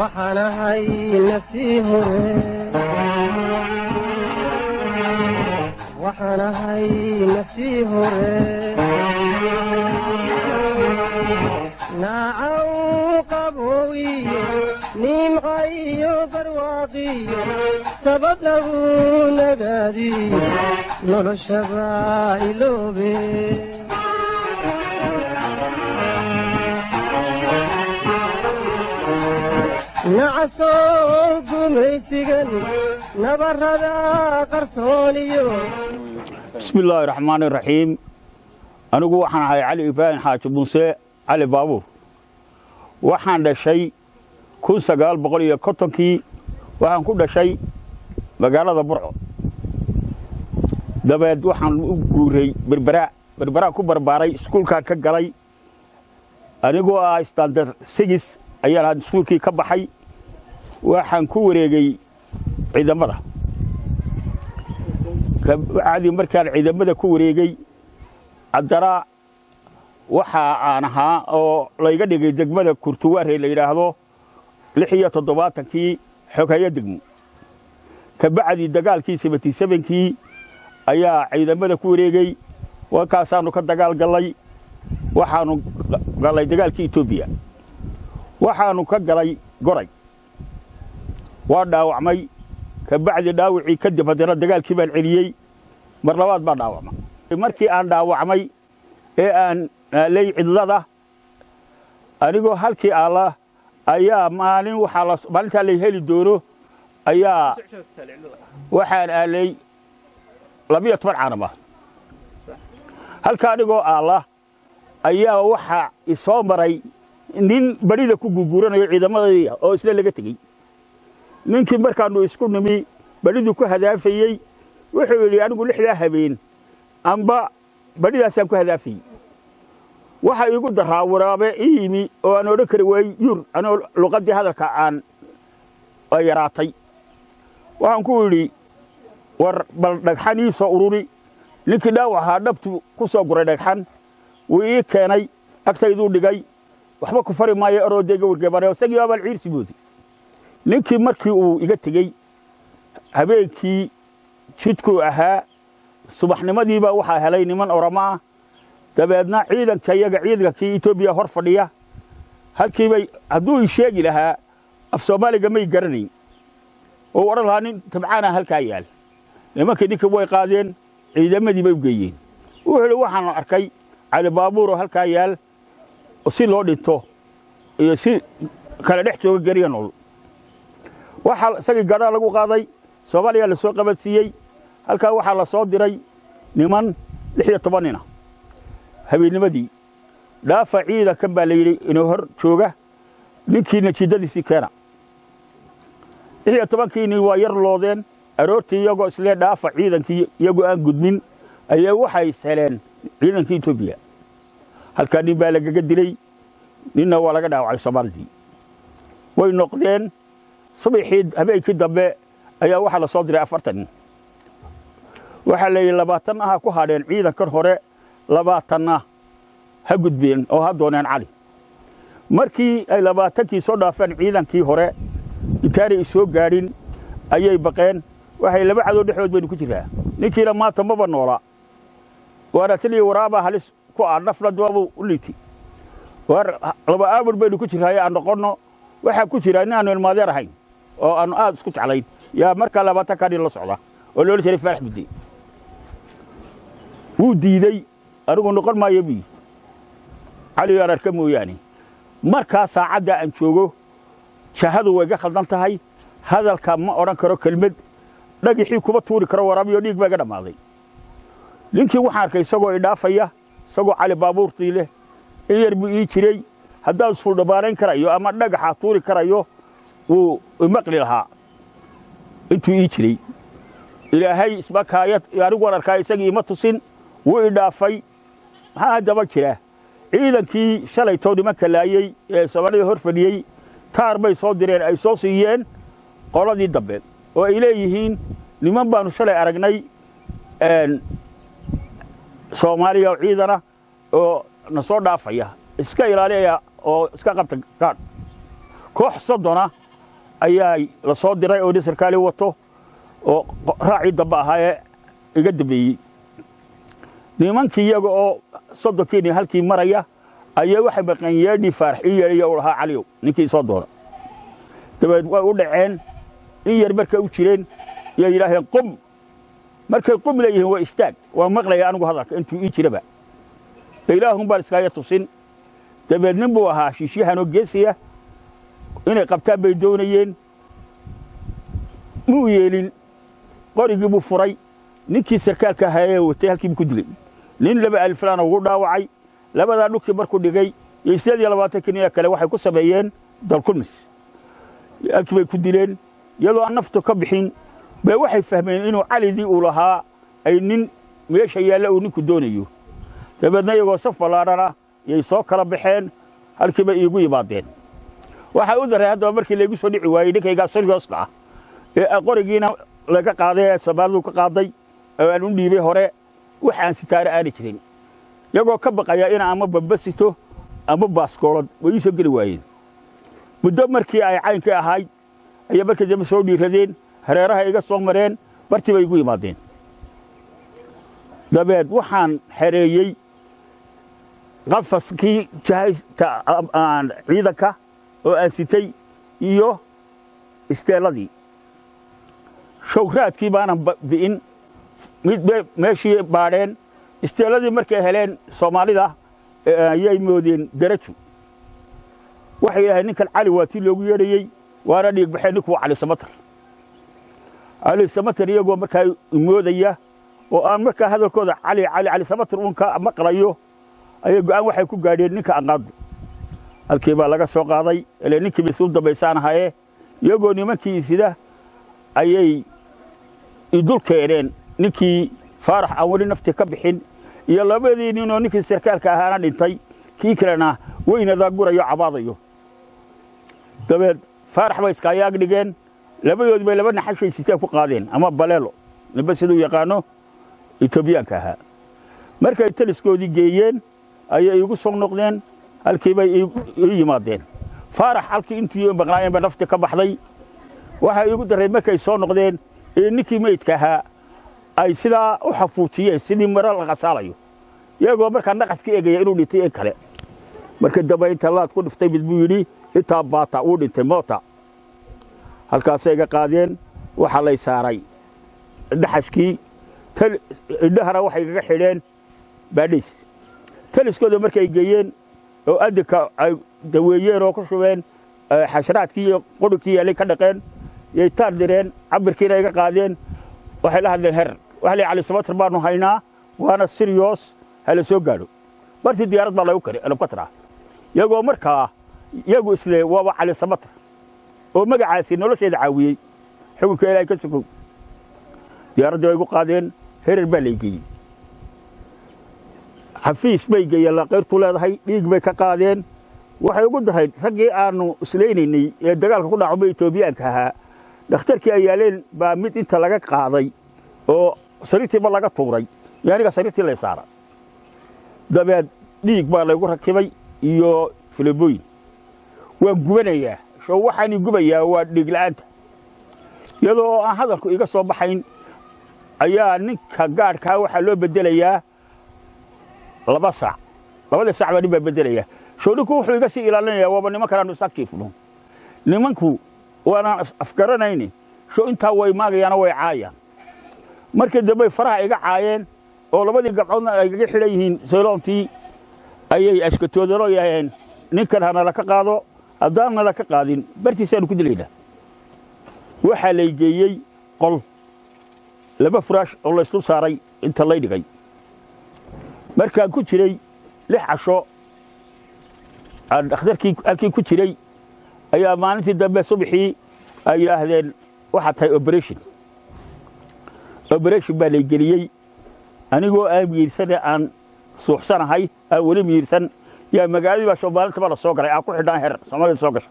Waxaan ahay naftii hore, waxaan ahay naftii hore, naacaw qaboowiyo nimcayo barwaaqiyo sabad lagu nagaadiyo noloshaba iloobe. Nacasow gumaysigan nabarada qarsooniyo. Bismi illaahi raxmaani raxiim. Anigu waxaan ahay Cali Ibraahim Xaaji Muuse Cali Baabuur. Waxaan dhashay 1950-kii, waxaan ku dhashay magaalada Burco. Dabeed waxaan u guuray Berberaa, Berberaa ku barbaaray, iskuulkaan ka galay anigoo ah standard six ayaan iskuulkii ka baxay. Waxaan ku wareegay ciidamada. Kabacdi markaan ciidamada ku wareegay, haddana waxa aan ahaa oo layga dhigay degmada Kurtuwaare la yidhaahdo 76-kii xoghayo degmo. Kabacdi dagaalkii 77-kii ayaa ciidamada ku wareegay, warkaasaanu ka dagaal gallay. Waxaanu gallay dagaalkii Etoobiya, waxaanu ka galay Goray, waa dhaawacmay. Kabacdi dhaawacii kadib haddana dagaalkii baan celiyey, mar labaad baan dhaawacmay. Markii aan dhaawacmay ee aan aalay cidlada anigoo halkii aala ayaa maalin waxaa la maalintaa la heli doono ayaa waxaan aalay 12 caanama. Halka anigoo aala ayaa waxaa isoo maray nin barida ku guguuranayo ciidamadii oo isla laga tegey. Ninkii markaannu isku nimi bariduu ku hadaafayey, wuxuu yidhi anigu 6daa habeen amba badhidaasaan ku hadaafayey. Waxa iigu daraa waraabe ii yimi oo aan odhan kari waayey yur, anoo luqaddii hadalka aan yaraatay. Waxaan ku idhi war bal dhagxan ii soo ururi. Ninkii dhaawac ahaa dhabtu ku soo guray dhagxan, wuu ii keenay, agtayduu dhigay. Waxba ku fari maayo aroodayga wargeebane, isagii baabaan ciirsi moodi. Ninkii markii uu iga tegey habeenkii jidkuu ahaa, subaxnimadiibaa waxaa helay niman Oramo ah. Dabeedna ciidanka iyaga ciidankii Etoobiya hor fadhiya halkiibay hadduu ii sheegi lahaa af Soomaaliga may garanayn oo odhan lahaa nin tabcaana halkaa yaal. Nimankii ninkii way qaadeen, ciidamadii bay u geeyeen. Wuxuu yidhi waxaan arkay Cali Baabuur oo halkaa yaal si loo dhinto iyo si kala dhex jooga geriya nool. Waxaa isagii gadhaa lagu qaaday, Soomaaliya la soo qabadsiiyey. Halkaa waxaa la soo diray niman 16 nina habeennimadii. Dhaafa ciidankan baa la yidhi inuu hor jooga ninkii najiidadiisii keena. 16-kii nin waa yar loodeen aroortii, iyagoo islee dhaafa ciidankii, iyagoo aan gudmin ayaa waxay heleen ciidankii Etoobiya. Halkaa nin baa lagaga dilay, ninna waa laga dhaawacay. Soomaalidii way noqdeen. Subaxii habeenkii dambe ayaa waxaa la soo diray 40 nin. Waxaa la yidhi 20 aha ku hadheen ciidankan hore, 20-na ha gudbeen oo ha dooneen Cali. Markii ay 20-kii soo dhaafeen ciidankii hore, intaanay isoo gaadhin ayay baqeen. Waxay laba cadow dhexdood baynu ku jiraa, ninkiina maanta maba noola, waana taliya waraabaa halis ku ah, nafna duwaabu u liiti. War laba aabur baynu ku jiraaye aan noqonno. Waxaa ku jira in aanu ilmaadeer ahayn oo aanu aad isku jeclayn yaa markaa 20-kaa nin la socda oo loola jiray Faarax Mudde. Wuu diidey, anigu noqon maayo buu yidhi, Cali aan arka mooyaane. Markaa saacadda aan joogo jahadu way ga khaldan tahay, hadalka ma odhan karo kelmad, dhagixii kuma tuuri karo waraabiyo, dhiig baa iga dhammaaday. Ninkii waxaan arkay isagoo idhaafaya, isagoo Cali baabuurtii leh. In yar buu ii jiray, haddaan suuldhabaanayn karayo ama dhagaxa tuuri karayo wuu imaqli lahaa intuu ii jiray. Ilaahay ismakaaya anigu waan arkaa, isagii ima tusin, wuu idhaafay. Maxaa haddaba jira? Ciidankii shalaytoo nimanka laayey ee Soomaalida hor fadhiyey taar bay soo direen, ay soo siiyeen qoladii dambe oo ay leeyihiin niman baanu shalay aragnay Soomaaliya oo ciidana oo na soo dhaafaya, iska ilaaliyaya oo iska qabta gaadh. Koox 30-a Ayaa la soo diray oo nin sarkaali wato oo raacii dambe ahaa ee iga dambeeyey. Nimankii iyaga oo 30kii nin halkii maraya ayaa waxay maqeen yeedhii Faarax ii yeedhay u lahaa, "Caliyow, ninkii soo doona." Dabeed way u dhaceen. In yar markay u jireen yay yidhaaheen, "Qum." Markay qum leeyihiin, waa istaag. Waa maqlaya anigu hadalka intuu ii jiraba, ilaahun baan iskaaga tusin. Dabeed nin buu ahaa shiishyahanoo geesiya, inay qabtaan bay doonayeen. Muu yeelin, qorigii buu furay. Ninkii sarkaalka ahaayee watay halkii buu ku dilay, nin laba alflaana ugu dhaawacay. Labadaa dhulkii markuu dhigay iyo 28kii nin kale waxay ku sameeyeen dalkulmis, halkii bay ku dileen. Iyadoo aan naftu ka bixin bay waxay fahmeen inuu Calidii uu lahaa ay nin meesha yaalla uu ninku doonayo. Dabeedna iyagoo saf ballaadhana yay soo kala baxeen, halkii bay iigu yimaadeen. Waxaa u daray haddaba markii laygu soo dhici waayey ninkaygaa siriyooska ah ee qorigiina laga qaaday ee Soomaalidu ka qaaday oo aan u dhiibay hore, wax aan sitaare aani jirin, iyagoo ka baqaya ina ama bamba sito ama baaskoolad, way ii soo geli waayeen. Muddo markii ay caynkii ahayd ayaa markii dambe soo dhiiradeen, hareeraha iga soo mareen, bartii bay igu yimaadeen. Dabeed waxaan xereeyey qafaskii jahaysta ciidanka oo aan sitay iyo isteelladii showraadkii baanan bi'in. Mid meeshii baadheen, isteelladii markay heleen Soomaalida ayay moodeen darajo. Waxay yidhahdeen, "Ninkan Cali waa tii loogu yeedhayey, waana dhiig baxeen, ninku waa Cali Samatar, Cali Samatar." Iyagoo markaa moodaya oo aan markaa hadalkooda Cali, Cali, Cali Samatar uun ka maqlayo ayay go'aan waxay ku gaadheen ninka aqaado. Halkii baa laga soo qaaday ile ninkii bay isu dambaysaan ahaye. Iyagoo nimankii sida ayay idul keeneen ninkii Faarax aan weli nafti ka bixin iyo labadii ninoo ninkii sarkaalka ahaana dhintay, kii kalena weynadaa gurayo, cabaadayo. Dabeed Faarax bay iskaayaag dhigeen, labadoodi bay laba naxashay siteen ku qaadeen ama baleelo, ninba siduu yaqaano Etoobiyaanka ahaa. Markay taliskoodii geeyeen ayay iigu soo noqdeen, halkii bay ii yimaadeen. Faarax halkii intii maqnaayeen ba nafti ka baxday. Waxaa iigu darray markay soo noqdeen ee ninkii meydka ahaa ay sidaa u xafuujiyeen sidii maro la qasaalayo, iyagoo markaa naqas ka eegaya inuu dhintay in kale. Markii dambe inta laad ku dhiftay mid buu yidhi, "Intaa baata, wuu dhintay, moota." Halkaasay iga qaadeen, waxaa lay saaray dhaxashkii, indhahana waxay igaga xidheen baadhays. Taliskooda markay geeyeen oo adinka ay daweeyeen oo ku shubeen xasharaadkii iyo qudhinkii yaalay ka dhaqeen, yay taar direen, cabirkiina iga qaadeen. Waxay la hadleen Herer, waxa la Cali Samatar baanu haynaa, waana serious, hala soo gaadho. Bartii diyaarad baa lagu kari helicopter ah, iyagoo markaa iyagu isle waaba Cali Samatar oo magacaasi nolosheeda caawiyey xukunka Ilaahay ka sokow. Diyaaraddii way igu qaadeen, Herer baa lay geeyey. Xafiis bay geeyeen laqayrtu leedahay, dhiig bay ka qaadeen. Waxay ugu darayd raggii aanu islaynaynay ee dagaalka ku dhacmay Etoobiyaanka ahaa, dhakhtarkii ay yaaleen baa mid inta laga qaaday oo sariirtiiba laga tuuray iyo aniga sariirtii lay saara. Dabeed dhiig baa laygu rakibay iyo filibooyin. Waan gubanayaa soo, waxaan gubayaa waa dhiig la'aanta. Iyadoo aan hadalku iga soo baxayn ayaa ninka gaadhkaa waxaa loo bedelayaa 2 saac. Labadii saac baa nin baa bedelaya. Soo ninku wuxuu iga sii ilaalinayaa waaba nimankan aanu isakiifno. Nimanku waanaan afgaranayni, soo intaa way maagayaana, way caayaan. Markii dambe faraha iga caayeen oo labadii gabcoodna ay igaga xidhan yihiin sayloontii, ayay ashkatoodano yaheen, "Ninkan hanala ka qaado, haddaan nala ka qaadin bartiisaanu ku dilaynaa." Waxaa lay geeyey qol laba furaash oo laysku saaray inta lay dhigay. Markaan ku jiray 6 casho aan dhakhtarkii halkii ku jiray ayaa maalintii dambe subaxii ay yidhaahdeen, "Waxaa tahay operation." Operation baa lay geliyey. Anigoo aan miirsane, aan suuxsanahay, aan weli miirsan, yaa magaaladii baa soomaalintaba la soo galay aan ku xidhnaa Herer. Soomaalida soo gashay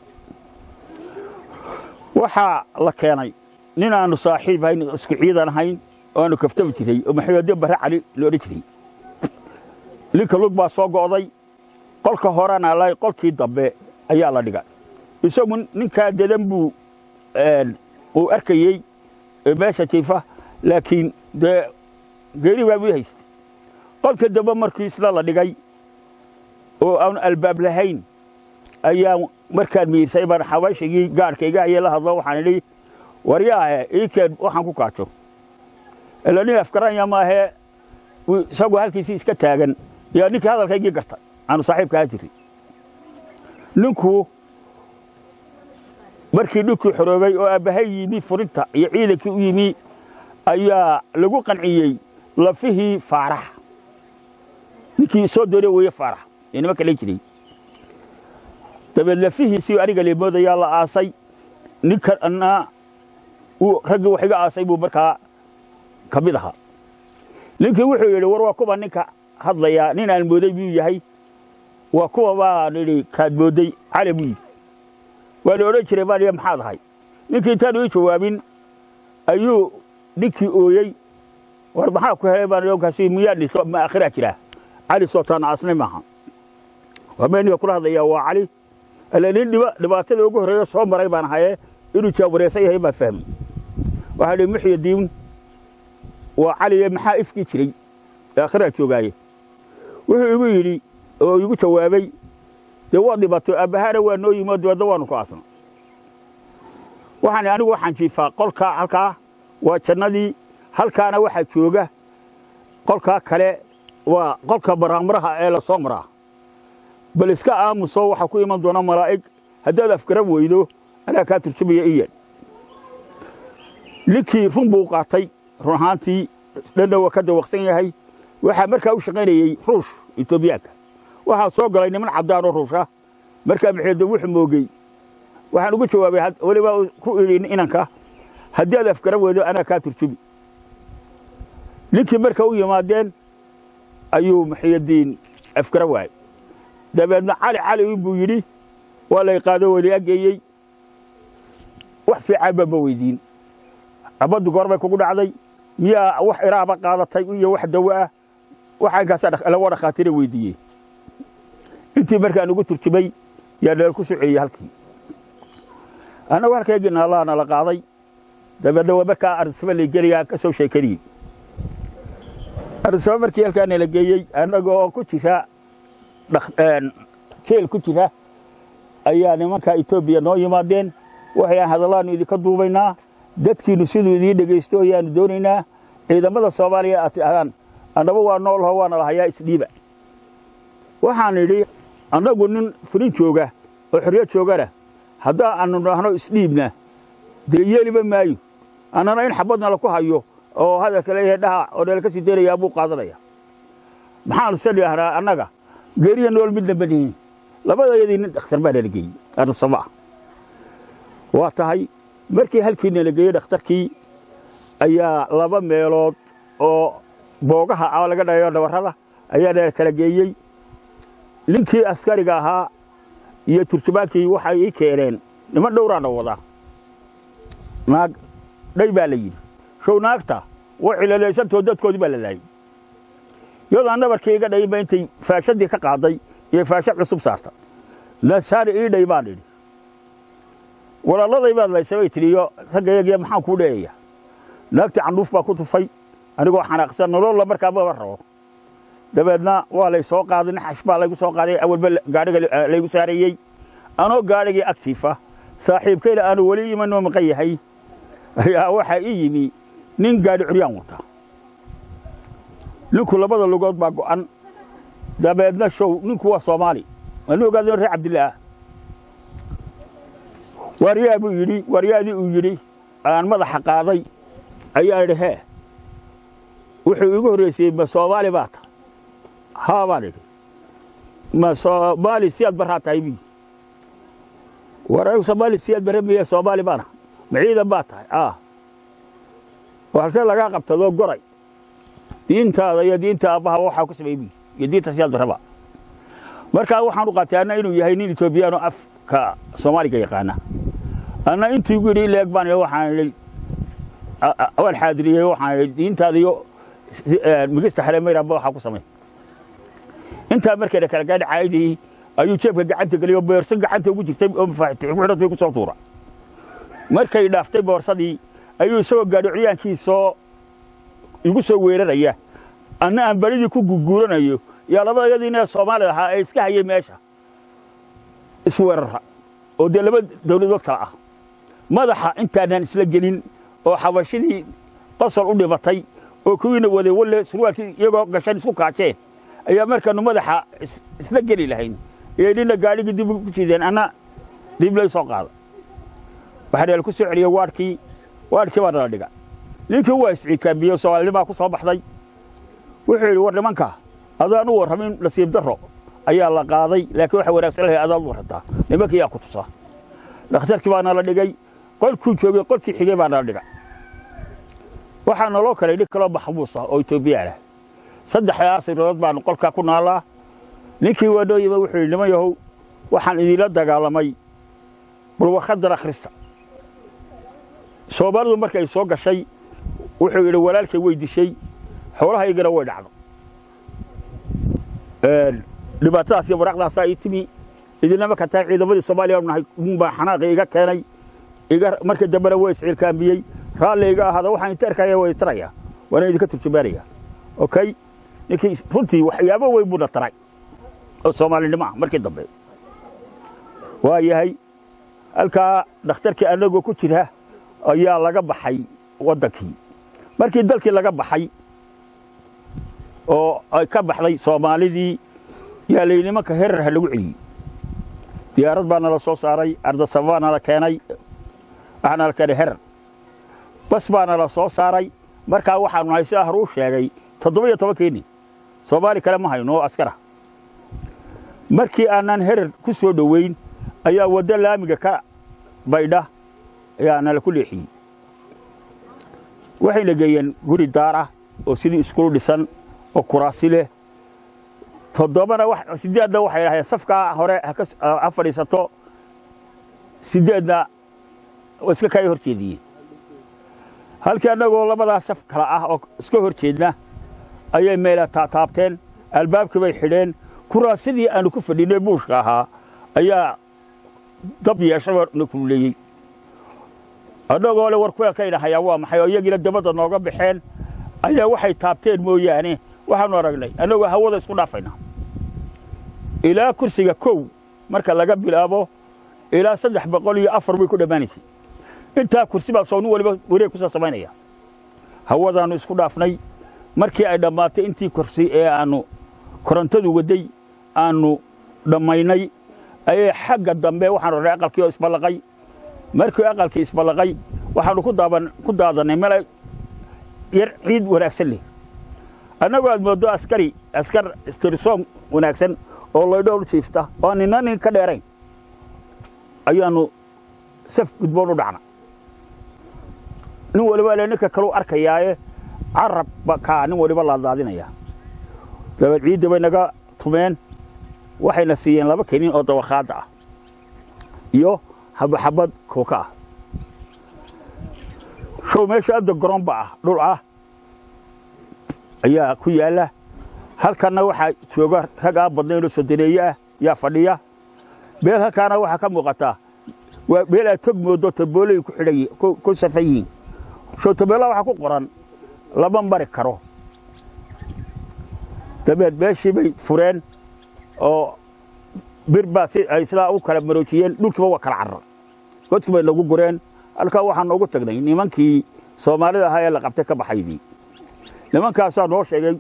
waxaa la keenay nin aanu saaxiib hayn, isku ciidan ahayn oo aanu kaftami jiray oo Maxamed Barre Cali la odhan jiray. Ninka lug baa soo go'day. Qolka horena la qolkii dambe ayaa la dhigay. Isagu ninkaa dedan buu Uu arkayey meesha jiifa, laakiin dee geeri baa ii haystay. Qolka dambe markii isla la dhigay oo aan albaab lahayn ayaa markaan miirsay baan xabaashigii gaarkayga ayay la hadlo. Waxaan idhi, waryaahe, ii keen waxaan ku kaajo. Ila nin afgaranya maahee, isagoo halkiisii iska taagan yaa ninkii hadalkaygii gartay aanu saaxiibka ahaa jiray. Ninku markii ninkii xoroobay oo aabbahay yimi furinta iyo ciidankii u yimi ayaa lagu qanciyey lafihii Faarax, ninkii soo doonay weeye Faarax ee nimanka la jiray. Dabeed lafihiisii aniga leemoodayaa la aasay. Ninkana raggii wax iga aasay buu markaa ka mid ahaa. Ninkii wuxuu yidhi, war waa kuwa ninka hadlayaa? Nin aan mooday buu yahay. Waa kuwa, baan idhi. Kaad mooday Cali buu yidhi. Waa la odhan jiray, baan idhi. Maxaad ahay? Ninkii intaanu ii jawaabin ayuu ninkii ooyey. War maxaa ku helay, baan idhi. Kaasi miyaa dhinto ma aakhiraa jiraa? Cali sootaan aasnay maaha, waa mee ninka kula hadlayaa waa Cali. Ila nin dhibaatada ugu horreeya soo maray baan ahaye, inuu jaawareesan yahay baan fahmay. Waxaa idhi, Muxyadiin, waa Caliye, maxaa ifkii jiray, aakhiraa joogaaye? Wuxuu igu yidhi oo igu jawaabay, dee waa dhibato, aabbahaana waa noo yimi oo dabeedna waanu ku aasna. Waxaan anigu waxaan jiifaa qolkaa, halkaa waa jannadii, halkaana waxaa jooga qolkaa kale waa qolka baraamuraha ee la soo maraa. Bal iska aamuso, waxaa ku iman doona malaa'ig. Haddaad afgaran weydo anaa kaa turjumaya iyan. Ninkii run buu qaatay, run ahaantii dhanna waa ka dawaqsan yahay. Waxaa markaa u shaqaynayey Ruush Etoobiyaanka. Waxaa soo galay niman caddaan oo Ruusha. Markaa Maxeedo wuxuu moogey waxaan ugu jawaabay, weliba ku idhi inanka, haddii aad afgaran weydo anaa kaa turjumi. Ninkii marka u yimaadeen ayuu Muxiyadiin afgaran waayey. Dabeedna Cali Cali buu yidhi. Waa lay qaado, weli ageeyey. Wax fiican ba ma weydiin. Abaddu goorbay kugu dhacday? Miyaa wax iraaba qaadatay iyo wax dawo ah? Waxa inkaasaa lawa dhakhaatiira weydiiyey. Intii markaan ugu turjumay yaa nala ku soo celiyey halkii annagu halkaygii naalaa nala qaaday. Dabeedna waa markaa Ardisaba laygeliyaa ka soo sheekanayey. Ardisaba markii halkaa nala geeyey, annagoo ku jira jeel ku jira ayaa nimanka Etoobiya noo yimaadeen. Waxay hadallaanu idinka duubaynaa, dadkiinu siduu idiin dhegaysto ayaanu doonaynaa. Ciidamada Soomaaliya aad tidhahdaan annaba waa noolho, waana la hayaa, isdhiiba. Waxaan idhi, annagu nin fulin jooga oo xorriyad joogana haddaa aanu nidhaahno isdhiibna dee yeeliba maayo. Annana in xabadna laku hayo oo hadalka leeyahay dhaha oo nala ka sii daynayaa buu qaadanaya. Maxaanu se nidhaahnaa? Annaga geeriya nool midna ma nihin. Labadayadii nin dhakhtar baa nala geeyey Ardisaba ah. Waa tahay markii halkii nala geeyey dhakhtarkii ayaa laba meelood oo boogaha ah laga dhalayo dhabarrada ayaa nala kala geeyey. Ninkii askariga ahaa iyo turjumaankii waxay ii keeneen niman dhowraana wadaa. Naag dhay baa la yidhi. Show naagta way cilalaysantoo dadkoodii baa la laayay. Iyadoo nabarkii iga dhayinba intay faashadii ka qaaday iyo faashad cusub saarta. Nasaani ii dhay, baan idhi. Walaaladay baad laysay, bay tidhi, iyo raggayagiya. Maxaan kuu dheeyayaa? Naagtii candhuuf baa ku tufay anigoo xanaaqsan, nololla markaa maba rabo. Dabeedna waa lay soo qaaday, naxash baa laygu soo qaaday. Awalba gaadhiga laygu saarayey anoo gaadhigii agtiifa, saaxiibkayna aanu weli imanoo maqan yahay, ayaa waxaa ii yimi nin gaadhi curyaan wata. Ninku labada lugood baa go'an. Dabeedna show ninku waa Soomaali, waanu ogaadeen reer Cabdilla ah. Waaryaa, buu yidhi. Waaryaadii uu yidhi aan madaxa qaaday ayaa idhi, hee. Wuxuu igu horreysiyey, ma Soomaali baa tahay? Haa, baan idhi. Ma Soomaali Siyaad Barraa tahay, buu yidhi. War anigu Soomaali Siyaad Barre miye, Soomaali baana. Ma ciidan baa tahay? Ah. Oo halkee lagaa qabtadoo goray? Diintaada iyo diinta aabbaha waxaa ku sameeyey, buu yidhi, iyo diinta Siyaad Barraba. Markaa waxaan u qaatay anna inuu yahay nin Etoobiyaan oo afka Soomaaliga yaqaana. Anna intii igu yidhi ileeg baan, waxaan idhi, waan xaadiriyey. Waxaan idhi, diintaada iyo migista xalemayranba waxaa ku samey. Intaa markayna kala gaadhi caydii ayuu jeebka gacanta geliyay oo beerso gacanta ugu jirtay oo mafaatiix ku xidhantay ku soo tuura. Markay dhaaftay boorsadii ayuu isagoo gaadhi curyaankiisoo igu soo weeraraya, anna aan baridii ku guguuranayo, yaa labadayadiina ee Soomaalida ahaa ee iska hayay meesha isweerara oo dee laba dawladood kale ah. Madaxa intaanaan isla gelin oo xabashidii qosol u dhibatay oo kuwiina waday walle surwaalkii iyagoo gashan isku kaajeen, ayaa markaannu madaxa isla geli lahayn iyo nina gaadhigii dib ugu jiideen, anna dib lay soo qaada. Waxaa nala ku soo celiyey waadhkii, waadhkii baa nala dhiga. Ninkii waa isciikaambiyey, Soomaalinimaa ku soo baxday. Wuxuu yidhi, war nimanka adaan u warramin, nasiib darro ayaa la qaaday, laakiin waxa wanaagsan lahay adaad u warrantaa, nimankii yaa ku tusaa. Dhakhtarkii baa nala dhigay qolkuu joogay, qolkii xigay baa nala dhiga. Waxaa naloo kalay nin kaloo maxbuus ah oo Etoobiyaan ah. 3daas sariirood baanu qolkaa ku naallaa. Ninkii waa noo yimi, wuxuu yidhi, niman yahow, waxaan idinla dagaalamay, bal warqadan akhrista. Soomaalidu markay soo gashay, wuxuu yidhi, walaalkay way dishay, xoolahaygana way dhacdo, dhibaatadaas iyo waraaqdaasaa ii timi. Idinama ka tahay ciidamadii Soomaaliya nahay baa xanaaqii iga keenay iga. Markii dambena way isciilkaambiyey, raalli iga ahaada, waxaan inta arkaya way taraya, waana idinka turjumaanaya. Okay, ninkii runtii waxyaabo weyn buuna taray oo Soomaalinimo ah markii dambe. Waa yahay, halkaa dhakhtarkii annagoo ku jira ayaa laga baxay waddankii. Markii dalkii laga baxay oo ay ka baxday Soomaalidii, yaa layidhi nimanka Herar ha lagu celiyey. Diyaarad baa nala soo saaray, Ardasaba baa nala keenay, waxaa nala keenay Herar, bas baa nala soo saaray. Markaa waxaanu nahay, sida horuu sheegay, 17kii nin, Soomaali kale ma hayno oo askara. Markii aanan Herar ku soo dhoweyn ayaa waddo laamiga ka baydha ayaa nala ku leexiyey. Waxayna geeyeen guri daar ah oo sidii iskulu dhisan oo kuraasi leh. Toddobana 8na waxay dhahdeen safkaa hore ha fadhiisato, 8na waa iska kaya hor jeediyeen. Halkii annagoo labadaa saf kala ah oo iska hor jeedna ayay meela taataabteen, albaabkii bay xidheen. Kuraasidii aanu ku fadhinay buushka ahaa ayaa dab yeeshayoo na kululeeyey. Annagoo le war kuweelkayna hayaa waa maxay, oo iyagiina dabadda nooga baxeen, ayaa waxay taabteen mooyaane waxaanu aragnay annagoo hawada isku dhaafayna ilaa kursiga 1 marka laga bilaabo ilaa 304 bay ku dhammaanaysay. Intaa kursi baa soo nin waliba wareeg kusoo samaynaya, hawadaannu isku dhaafnay. Markii ay dhammaatay intii kursi ee aannu korontadu waday aanu dhammaynay, ayay xagga dambe waxaanu raray aqalkii oo isballaqay. Markii aqalkii isballaqay, waxaanu ku daaban ku daadannay meel yar ciid wanaagsan leh, annagoo aad mooddo askari askar tirsoom wanaagsan oo laydhowl jiifta oo nina nin ka dheerayn, ayaannu saf gudboon u dhacna. Nin waliba le ninka kaleu arkayaaye carab ba kaa nin waliba laadlaadinaya. Dabeed ciidda bay naga tumeen, waxayna siiyeen 2 kiniin oo dawakhaadda ah iyo xabad kooka ah. Show meesha adda garoonba ah dhul ah ayaa ku yaalla. Halkanna waxaa jooga rag aan badnayn oo sodoneeye ah yaa fadhiya meel. Halkaana waxaa ka muuqataa waa meel aad tog mooddo taboolay ku xidhan ku safan yihiin. Show tabeellaha waxaa ku qoran lama mari karo. Dabeed meeshii bay fureen oo bir baa si ay sidaa u kala maroojiyeen, dhulkiiba waa kala carara, godkii bay nagu gureen. Halkaa waxaa noogu tagnay nimankii Soomaalida ahaa ee la qabtay ka baxaydii. Nimankaasaa noo sheegay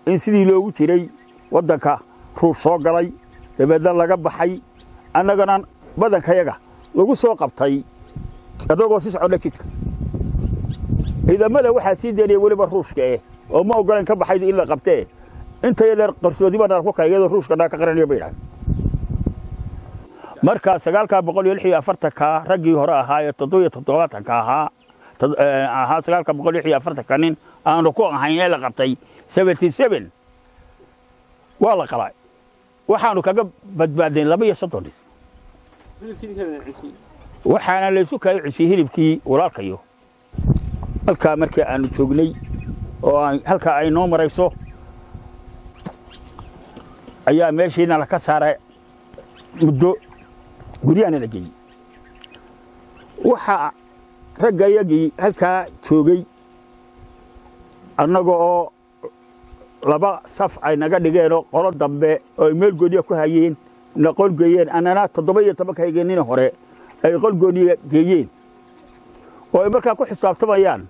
in sidii loogu jiray waddanka Ruush soo galay, dabeedna laga baxay, annagana badankayaga lagu soo qabtay annagoo si soconna jidka. Ciidamada waxaa sii daynaya weliba Ruushka oo ma ogolan ka baxayda in la qabtee, inta yadeer qarsoodi baa nala ku kala iyadoo Ruushka naa ka qaranayo bay idhahdeen. Markaa 946-ka raggii hore ahaa ee 77-ka ahaa, 946-ka nin aanu ku ahayn ee la qabtay 77 waa la qalay. Waxaanu kaga badbaadnay 32 nin, waxaana laysu kala cusiyey hilibkii walaalkayo. Halkaa markii aanu joognay oo halkaa ay noo marayso ayaa meeshiina laka saaray, muddo guryahana la geeyey. Waxaa Raggayagii halkaa joogay, annaga oo laba saf ay naga dhigeenoo qolo dambe oo ay meel gooniya ku hayeen na qolgeeyeen, annana 17-ka haygeenina hore ay qolgooniya geeyeen, oo ay markaa ku xisaabtamayaan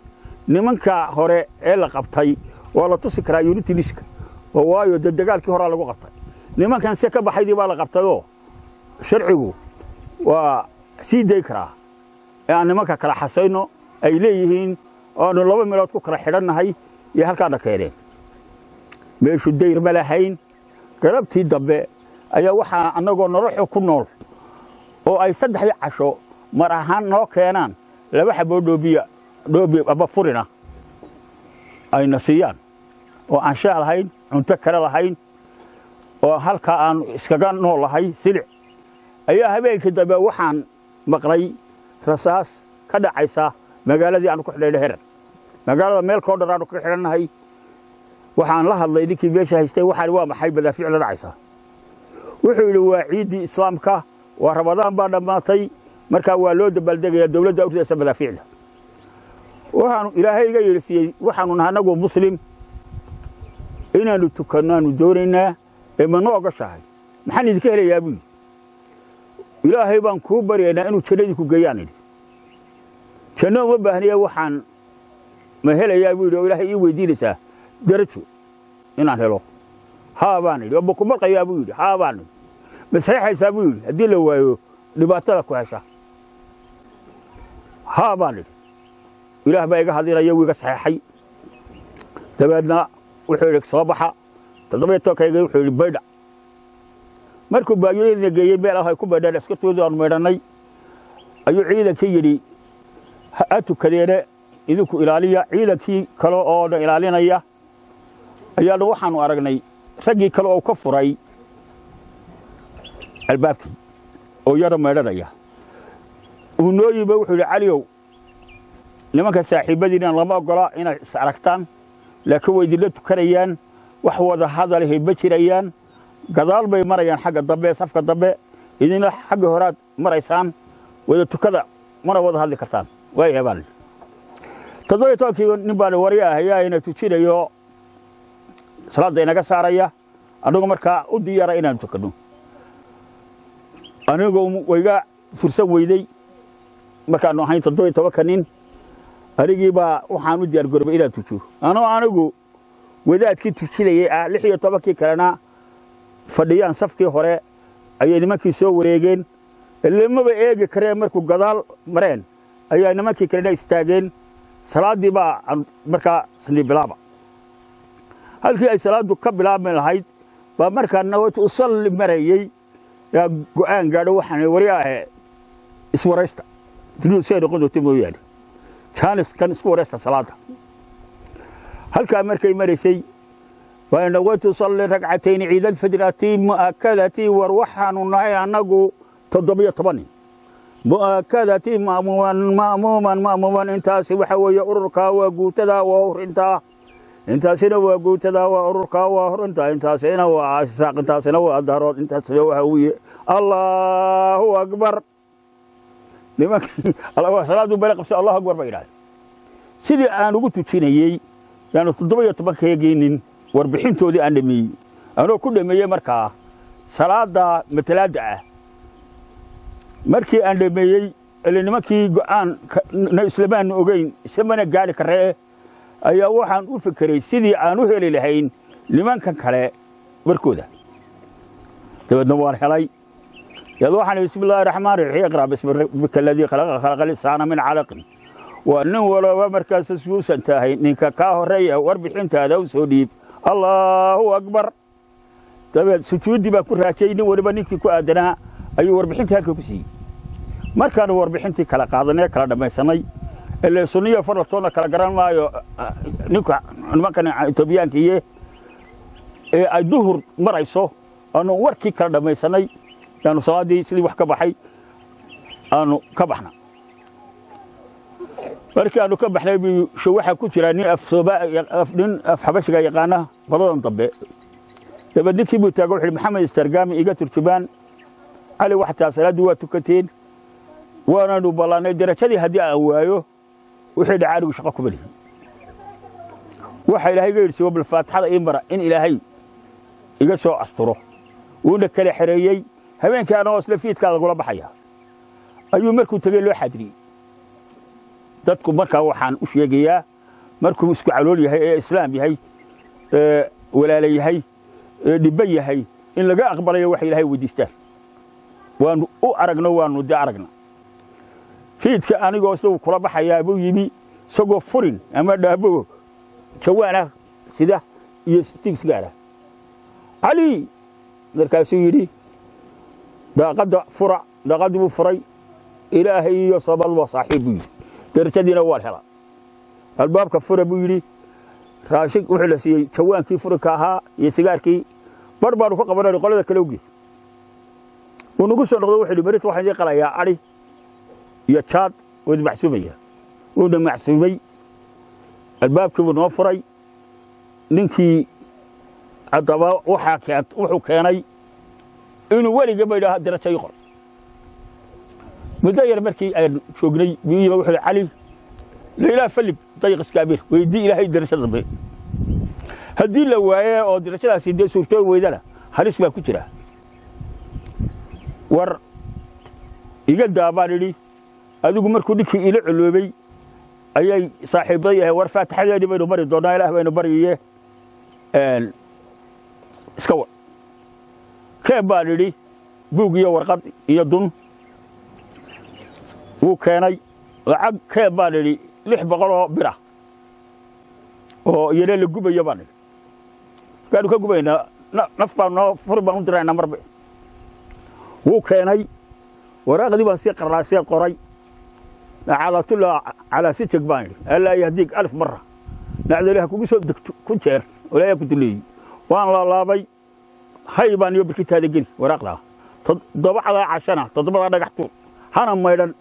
nimanka hore ee la qabtay waa la tusi karaa unitiniska, oo waayo dee dagaalkii horaa lagu qabtay, nimankan se ka baxaydii baa la qabtayoo sharcigu waa sii day karaa ee aan nimanka kala xasayno ay leeyihiin, oo aanu laba meelood ku kala xidhannahay iyo halkaana keeneen. Meeshu dayr ma lahayn. Galabtii dambe ayaa waxaa annagoo noloxo ku nool oo ay saddexdii casho mar ahaan noo keenaan laba xaboo dhoobiya, dhoobi aba furina ayna siiyaan, oo aan shaah lahayn, cunto kale lahayn, oo halkaa aan iskaga nool lahay silic, ayaa habeenkii dambe waxaan maqlay rasaas ka dhacaysa magaaladii aanu ku xidhnayno Herar. Magaalada meel koo dhan aanu kaga xidhannahay. Waxaan la hadlay ninkii meesha haystay, waxaan waa maxay madaafiic la dhacaysa? Wuxuu yidhi waa ciiddii Islaamka, waa Ramadaan baa dhammaatay, markaa waa loo dabaaldegayaa, dowladda u ridaysa madaafiicda. Waxaanu Ilaahay iga yeelsiiyey, waxaanu nahay annagu Muslim, inaannu tukanno aanu doonaynaa, ee ma noo ogoshahay? Maxaan idinka helayaa buu yidhi. Ilaahay baan kuu baryaynaa inuu jannadii ku geeyaan idhi. Janno uma baahniya, waxaan ma helayaa buu yidhi oo Ilaahay ii weydiinaysaa darajo inaan helo? Haa baan idhi. Oo ma ku marqayaa buu yidhi. Haa baan idhi. Ma saxiixaysaa buu yidhi haddii la waayo dhibaatada ku hesha? Haa baan idhi. Ilaah baa iga hadlinaya, wuu iga saxeexay. Dabeedna wuxuu yidhi soo baxa. 17-kayga wuxuu yidhi baydha. Markuu baayadina geeyey meel ah ay ku baydheen askartoodii aanu maydhannay, ayuu ciidankii yidhi ha tukadeene, idinku ilaaliya. Ciidankii kale oo na ilaalinaya ayaanu waxaanu aragnay raggii kale oo ka furay albaabkii oo yara maydhanaya. Uu noo yimi, wuxuu yidhi Caliyow, nimanka saaxiibadiina lama ogola inay is aragtaan, laakiin way idinla tukanayaan, wax wada hadalahay ma jirayaan, gadaal bay marayaan xagga dambe, safka dambe, idinla xagga horaad maraysaan, wada tukada, mana wada hadli kartaan. Waaya baan 17-kii nin baan warya ahayaa ina tujinayo, salaadda inaga saaraya, annagu markaa u diyaara inaanu tukanno. Anigu wayga fursan weyday. Markaanu ahayn 17-ka nin, anigii baa waxaan u diyaar garoobay inaan tujiyo, anoo anigu wadaadkii tujinayay ah, 16-kii kalena fadhiyaan safkii hore, ayay nimankii soo wareegeen. Lamaba eegi kareen, markuu gadaal mareen ayaa nimankii kalena istaageen. Salaaddii baa markaa sanii bilaaba. Halkii ay salaaddu ka bilaabmi lahayd baa markaa nawatu usalli marayey yaa go'aan gaadho. Waxaan wari ahe iswaraysta, dunidu si ay noqon doonto mooyaane, jaaniskan isku waraysta salaadda. Halkaa markay maraysay waa nawatu usalli ragcatayni ciid alfajrati mu'akadati. War waxaanu nahay annagu 17 nin, mu'akadati ma'muuman ma'muuman ma'muuman. Intaasi waxa weeye ururkaa waa guutadaa, waa hurintaa. Intaasina waa guutadaa, waa ururkaa, waa hurintaa. Intaasina waa Isaaq, intaasina waa Daarood, intaasina waa Hawiye. Allahu akbar! Nimankii salaadu bale qabsa, Allahu akbar bay yidhahdeen. Sidii aan ugu tujinayey yaanu 17-keegii nin warbixintoodii aan dhameeyey, anoo ku dhameeyey markaa salaada matalaadda ah. Markii aan dhameeyey, ile nimankii go'aan na islamaanu ogeyn, islamana gaari karee, ayaa waxaan u fekeray sidii aan u heli lahayn nimankan kale warkooda. Dabeedna waan helay. Yad waxaan bismi illaahi raxmaan raxiim, iqra bismi rabbika alladii khalaqa, khalaqa linsaana min calaqin. Waa nin walooba markaas suusan tahay ninka kaa horreeya warbixintaada u soo dhiib. Allahu akbar! Dabeed sujuuddii baan ku raajay. Nin waliba ninkii ku aadanaa ayuu warbixintii halka ku siiyey. Markaanu warbixintii kala qaadanay, kala dhammaysanay, ile sunniyo farlatoona kala garan maayo ninka nimankan Etoobiyaankiiye, ee ay duhur marayso, aanu warkii kala dhammaysanay, yaanu salaaddii sidii wax ka baxay aanu ka baxna. Markii aanu ka baxnay buu waxaa ku jira nin af nin af Xabashiga yaqaana qoladan dambe. Dabeed ninkii buu taago, wuxuu Maxamed Istargaami, iga turjubaan Cali, waxtaa salaaddii waa tukateen, waanaanu ballannay darajadii haddii aan waayo Wixii dhacaanigu shaqo kuma lihi. Waxa Ilaahay iga yidhi, bal faatixada ii mara in Ilaahay iga soo asturo. Wuuna kala xereeyey. Habeenkii anagoo isla fiidkaa lagula baxaya ayuu markuu tegey loo xaadiriyey dadku. Markaa waxaan u sheegayaa, markuu isku calool yahay ee islaam yahay ee walaala yahay ee dhibban yahay, in laga aqbalayo waxa Ilaahay weydiistaan. Waanu u aragno, waanu dee aragna. Fiidka anigoo isagu kula baxayaa buu yimi, isagoo furin ama dhaabo jawaanah sida iyo stiig sigaara. Cali markaasuu yidhi, "Daaqadda fura." Daaqaddii buu furay. "Ilaahay iyo Soomaaldu waa saaxiib," buu yidhi. "Darajadiina waan hela. Albaabka fura," buu yidhi. Raashin wuxuu la siiyey, jawaankii furinka ahaa iyo sigaarkii bar baanu ka qabanayno. Qolada kale oge wuu nagu soo noqdo. Wuxuu yidhi, "Berito waxaan idiin qalayaa adhi iyo jaad, waad macsuumaya." Wuuna macsuumay. Albaabkii buu noo furay ninkii. Haddaba waxaa keen wuxuu keenay inuu weligaba yidhaaho, "Darajo ii qor." Muddo yar markii aan joognay buu yimi. Wuxuu yidhi, "Cali, lailaa fallig dayq iskaabir weydii Ilaahay darajo dambe. Haddii la waaye oo darajadaasi dee suurtoobi weydana, halis baa ku jira." "War iga daa," baan idhi. Adigu markuu ninkii ila coloobay ayay saaxiibbada yahay. "War faatixadeedii baynu mari doonnaa, Ilaah baynu baryiye, iska war keen," baan idhi, "buug iyo warqad iyo dun." Wuu keenay. "Lacag keen," baan idhi, 600 oo bira oo iyana la gubayo," baan idhi. "Markaanu ka gubaynaa, naf baan noo furi baan u diraynaa marbe." Wuu keenay waraaqdii. Baan sii qarraasee qoray. "Nacaalatullah calaa sitag," baan idhi. "Allaa yahdiik alf marra, nacdali ha kugu soo degto 1000 jeer, walaayaa ku duleeyey." Waan laalaabay. "Hay," baan iyo, "birkintaada geli waraaqdaa 7-daa cashana, 7-daa dhagax tuur, hana maydhan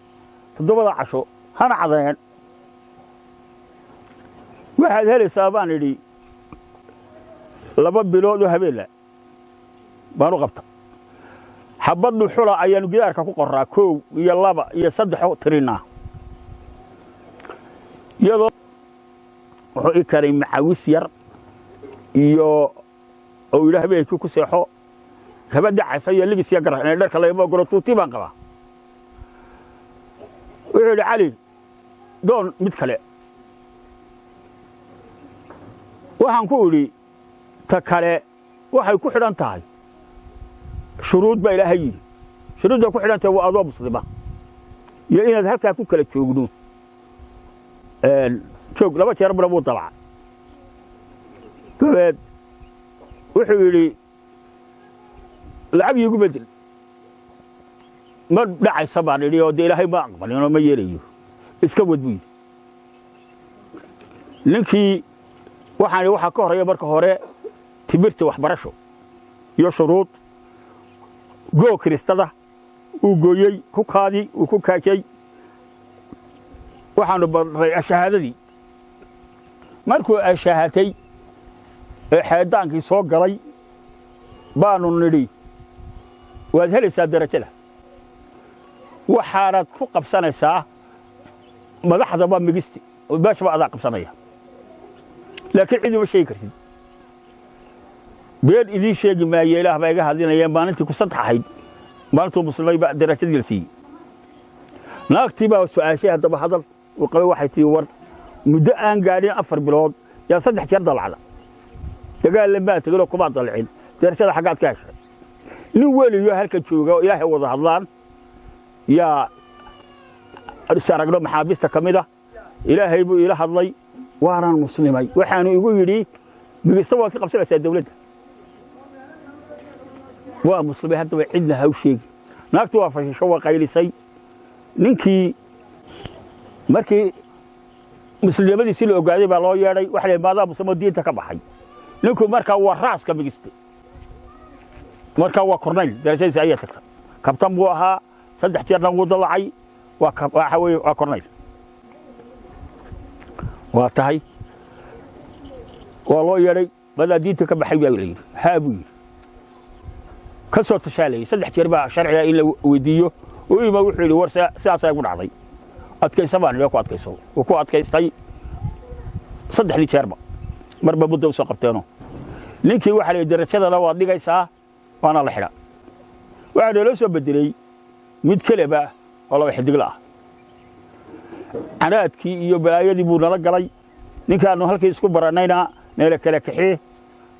7-da casho, hana cadeen. Waxaad helaysaa," baan idhi, 2 bilood oo habeella baan u qabta. Xabad dhuxula ayaanu gidaarka ku qoraa, 1 iyo 2 iyo 3 tirinaa. Iyadoo wuxuu ii karay macawis yar iyo oo yidhi, "Habeenkii ku seexo." Gabadha casa iyo ligis iyo gara inay dharka lagama ogolo, tuutii baan qabaa. Wuxuu yidhi, "Cali, doon mid kale." Waxaan ku idhi, "Ta kale waxay ku xidhan tahay shuruud baa Ilaahay yidhi. Shuruudda ku xidhan tahay waa adoo muslima iyo inaad halkaa ku kala joogno." Joog 2 jeer buna buu dabca. Dabeed wuxuu yidhi, "Lacag iigu bedel." "Ma dhacaysa," baan idhi, "oo dee Ilaahay ma aqbalin oo ma yeelayo. Iska wad," buu yidhi ninkii. Waxaan idhi, "Waxaa ka horreeya marka hore timirta waxbarasho iyo shuruud. Goo kiristada." Uu gooyey, ku kaadi, uu ku kaajay. Waxaanu barray ashahaadadii. Markuu ashaahatay ee xeedaankii soo galay baanu nidhi, "Waad helaysaa darajada, waxaanaad ku qabsanaysaa madaxdaba migisti, meeshaba adaa qabsanaya, laakiin cid uma sheegi kartid." Been idiin sheegi maaye, Ilaah baa iga hadlinaya. Maalintii ku 3 ahayd, maalintuu muslimay baa darajadii la siiyey. Naagtii baa su'aashay haddaba hadal uu qabay. Waxay tii, "War muddo aan gaadhin 4 bilood yaa 3 jeer dalacda, dagaal maa teginoo kumaa dalcin, darajada xaggaad ka heshay?" Nin weliyo halka jooga oo Ilaahay wada hadlaan yaa is aragno, maxaabiista ka mid ah. Ilaahay buu iila hadlay, waanan muslimay. Waxaanu igu yidhi, "Migista waad ka qabsanaysaa dawladda." Waa muslimay. Haddaba cidna ha u sheegi. Naagtu waa fashisho, waa qaylisay. Ninkii markii muslimnimadiisii la ogaaday baa loo yeedhay. Waxa la maadaa muslimo diinta ka baxay. Ninku markaa waa raaska migiste, markaa waa kornayl, darajadiisa ayaa tagtay. Kabtan buu ahaa, 3 jeerna wuu dalacay. Waxa weeye waa kornayl. Waa tahay, waa loo yeedhay. "Madaa diinta ka baxay?" baa la yidhi. "Haa," buu yidhi. Ka soo tashaalayay 3 jeer baa sharciga in la weydiiyo. U ima wuxuu yidhi, "War sidaasaa igu dhacday." Adkaysa baan idhi, ku adkayso. Wuu ku adkaystay 3dii jeerba, marba muddo usoo qabteeno. Ninkii waxaa la yidhi darajadana waad dhigaysaa, waana la xidha. Waxaa naloo soo bedelay mid keleba oo 2 xidigla ah. Canaadkii iyo balaayadii buu nala galay. Ninkaannu halkii isku barannayna neela kala kaxee.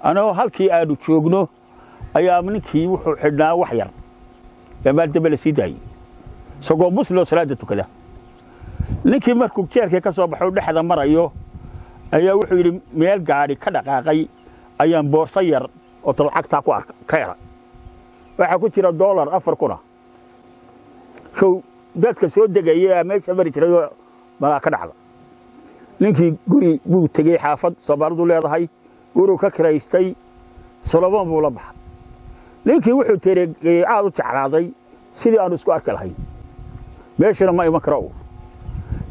Anoo halkii aanu joogno ayaa ninkii wuxuu xidhnaa wax yar ee maal dambe la sii daayey, isagoo muslim oo salaada tukada. Ninkii markuu jeelkii ka soo baxo dhexda marayo ayaa wuxuu yidhi meel gaadhi ka dhaqaaqay ayaan boorso yar oo talcagtaa ku arka ka hela, waxaa ku jira dollar 4,000. Show dadka soo degaya meesha mari jirayoo malaa ka dhacda. Ninkii guri buu tegey, xaafad Soomaalidu leedahay guruu ka kiraystay, Solomoon buu la baxay. Ninkii wuxuu tereegay aad u jeclaaday sidii aanu isku arki lahayn, meeshana ma iman karo.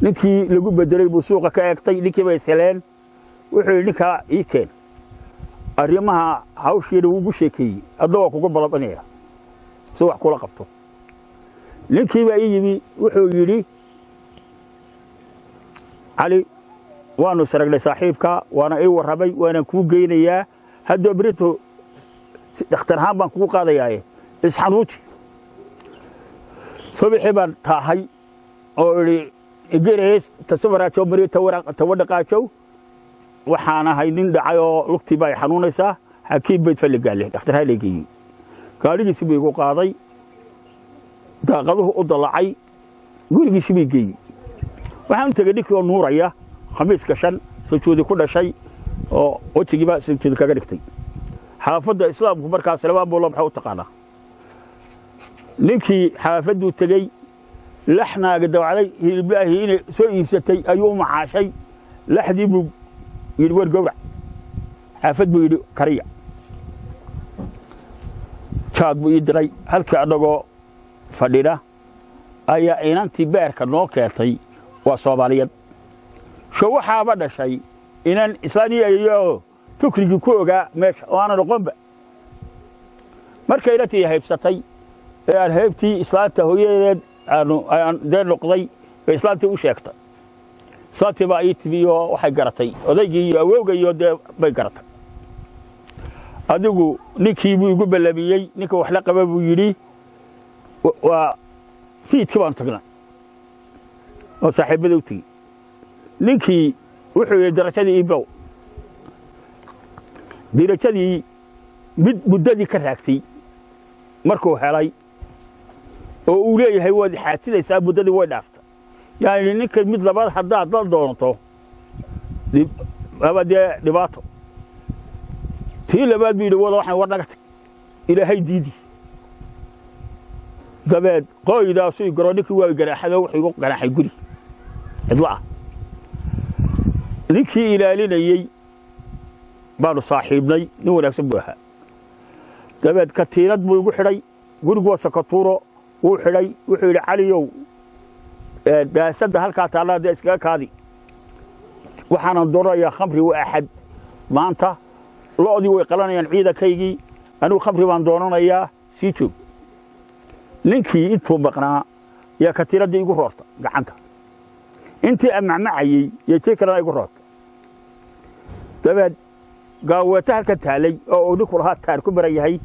Ninkii lagu bedelay buu suuqa ka eegtay, ninkii bay seleen. Wuxuu yidhi ninkaa ii keen, arrimaha hawshiina wuu ugu sheekeeyey, adna waa kugu balabanaya si wax kula qabto. Ninkii baa ii yimi, wuxuu yidhi Cali, waanu saragnay saaxiibka, waana ii warramay, waanaan kuu geynayaa haddoo berito dhakhtar ahaan baan kugu qaadayaaye isxanuuji. Subaxii baan taahay oo idhi igerees tasawaraajow mariyo tawadhaqaajow, waxaan ahay nin dhacay oo lugtii baa i xanuunaysaa, xakiim bayd falligaalle dhakhtar ha leegeeyey. Gaadhigiisi buu igu qaaday, daaqaduhu u dallacay, gurigiisi bay geeyey. Waxaan u tegey ninkii oo nuuraya, khamiis gashan, sujuudi ku dhashay oo wejigiiba sujuudi kaga dhigtay. Xaafadda islaamku markaas Salebaan buu la maxay u taqaanaa. Ninkii xaafadduu tegey, laxnaaga dawacday hiliblaahii inay soo iibsatay ayuu u macaashay. Laxdii buu yidhi war gowrac, xaafad buu yidhi kariya. Jaad buu ii diray. Halkii annagoo fadhina ayaa inantii beerka noo keentay, waa Soomaaliyad, sho waxaaba dhashay inan islaaniyayo tukrigii ku ogaa meesha oo aanan noqonba. Markay inantii haybsatay ee aan haybtii islaanta hooyadeed aanu aan dee noqday bay islaantii u sheegtay. Islaantii baa ii timi oo waxay garatay odaygii iyo awowga iyo dee bay garatay. Adigu ninkii buu igu ballamiyey, ninka wax la qaba buu yidhi. Waa fiidkii baan tagnay oo saaxiibada u tegey. Ninkii wuxuu yidhi darajadii ii bilow. Darajadii mid muddadii ka raagtay markuu helay oo uu leeyahay waad xaatidaysaa, muddadii way dhaaftay. Yani ninka mid labaad haddaad la doonto aba dee dhibaato. Tii labaad buu yidhi wada waxaan war naga tag, ilaahay diidi. Dabeed qooydaasu garo ninkii waa ganaaxado, wuxuu igu ganaaxay guri cidlo ah. Ninkii ilaalinayey baanu saaxiibnay, nin wanaagsan buu ahaa. Dabeed katiinad buu igu xidhay, gurigu waa sakatuuro, wuu xidhay. Wuxuu yidhi Caliyow, daasadda halkaa taallaa dee iskaga kaadi, waxaanan doonayaa khamri waa axad maanta, lo'dii way qalanayaan ciidankaygii, anigu khamri baan doonanayaa, sii joog. Ninkii intuu maqnaa yaa katiinaddii igu roorta gacanta, intii aan macmacayey iyo tii kalena igu roorta. Dabeed gaaweeta halkan taalay oo uu ninku lahaa taar ku baran yahay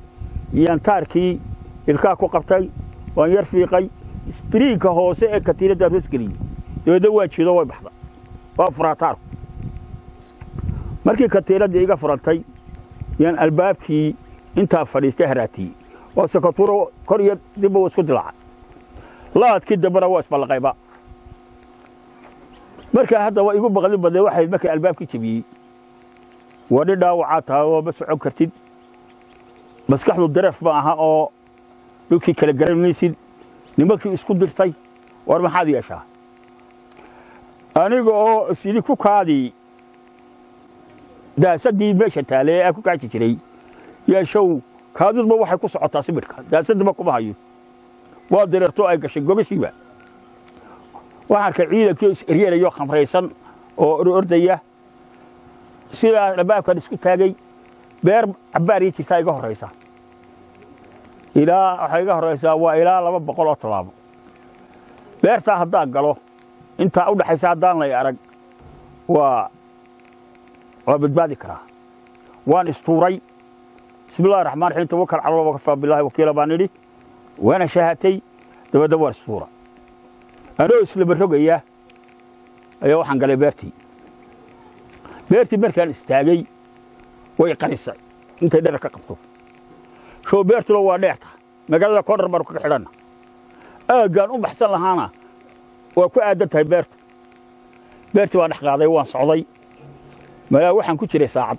iyaan taarkii ilkaa ku qabtay, waan yar fiiqay, isbiriinka hoose ee katiinaddaan hoos geliyey, dabeedna waa jiido, way baxda, waa furaa taarku. Markii katiinaddii iga furantay yaan albaabkii intaa fadhiistay haraatiyey oo sakatuuro kor iyo dibba isku dilaacay, laadkii dambena waa isballaqayba. Markaa hadda waa igu baqdin badnay waxay markii albaabkii jebiyey, waa nin dhaawacaa tahay oo ma socon kartid, maskaxdu dareef ma aha oo dhulkii kala garan maysid, nimankii isku dirtay, war maxaad yeeshaa? Aniga oo isyidhi ku kaadii daasadii meesha taalay ee aan ku kaaji jiray, yeeshow kaadidba waxay ku socotaa sibidhka, daasadaba kuma hayo, waa dareerto ay gashay gogashiiba. Waxaan arkay ciidankii is eryanayo khamraysan oo ordaya, sidaa albaabkan isku taagay. Beer cabbaar ii jirtaa iga horraysa, ilaa waxay iga horraysaa waa ilaa 200 oo tallaabo. Beertaa haddaan galo Intaa u dhaxaysa haddaan lay arag waa badbaadi karaa. Waan istuuray. Bismillahi raxmaan raxiim, tawakkal cala Allah wakafaa billahi wakiila baan idhi, waana shahatay. Dabeedna waan istuura anoo islaba rogaya ayaa waxaan galay beertii. Beertii markaan istaagay way qarisay intay dherer ka qabto. Show beertuna waa dheerta, magaalada koodhar baanu kaga xidhanna, aaggaan u baxsan lahaana waa ku aadan tahay beertu. Beertii baan dhex qaaday, waan socday, malaa waxaan ku jiray saacad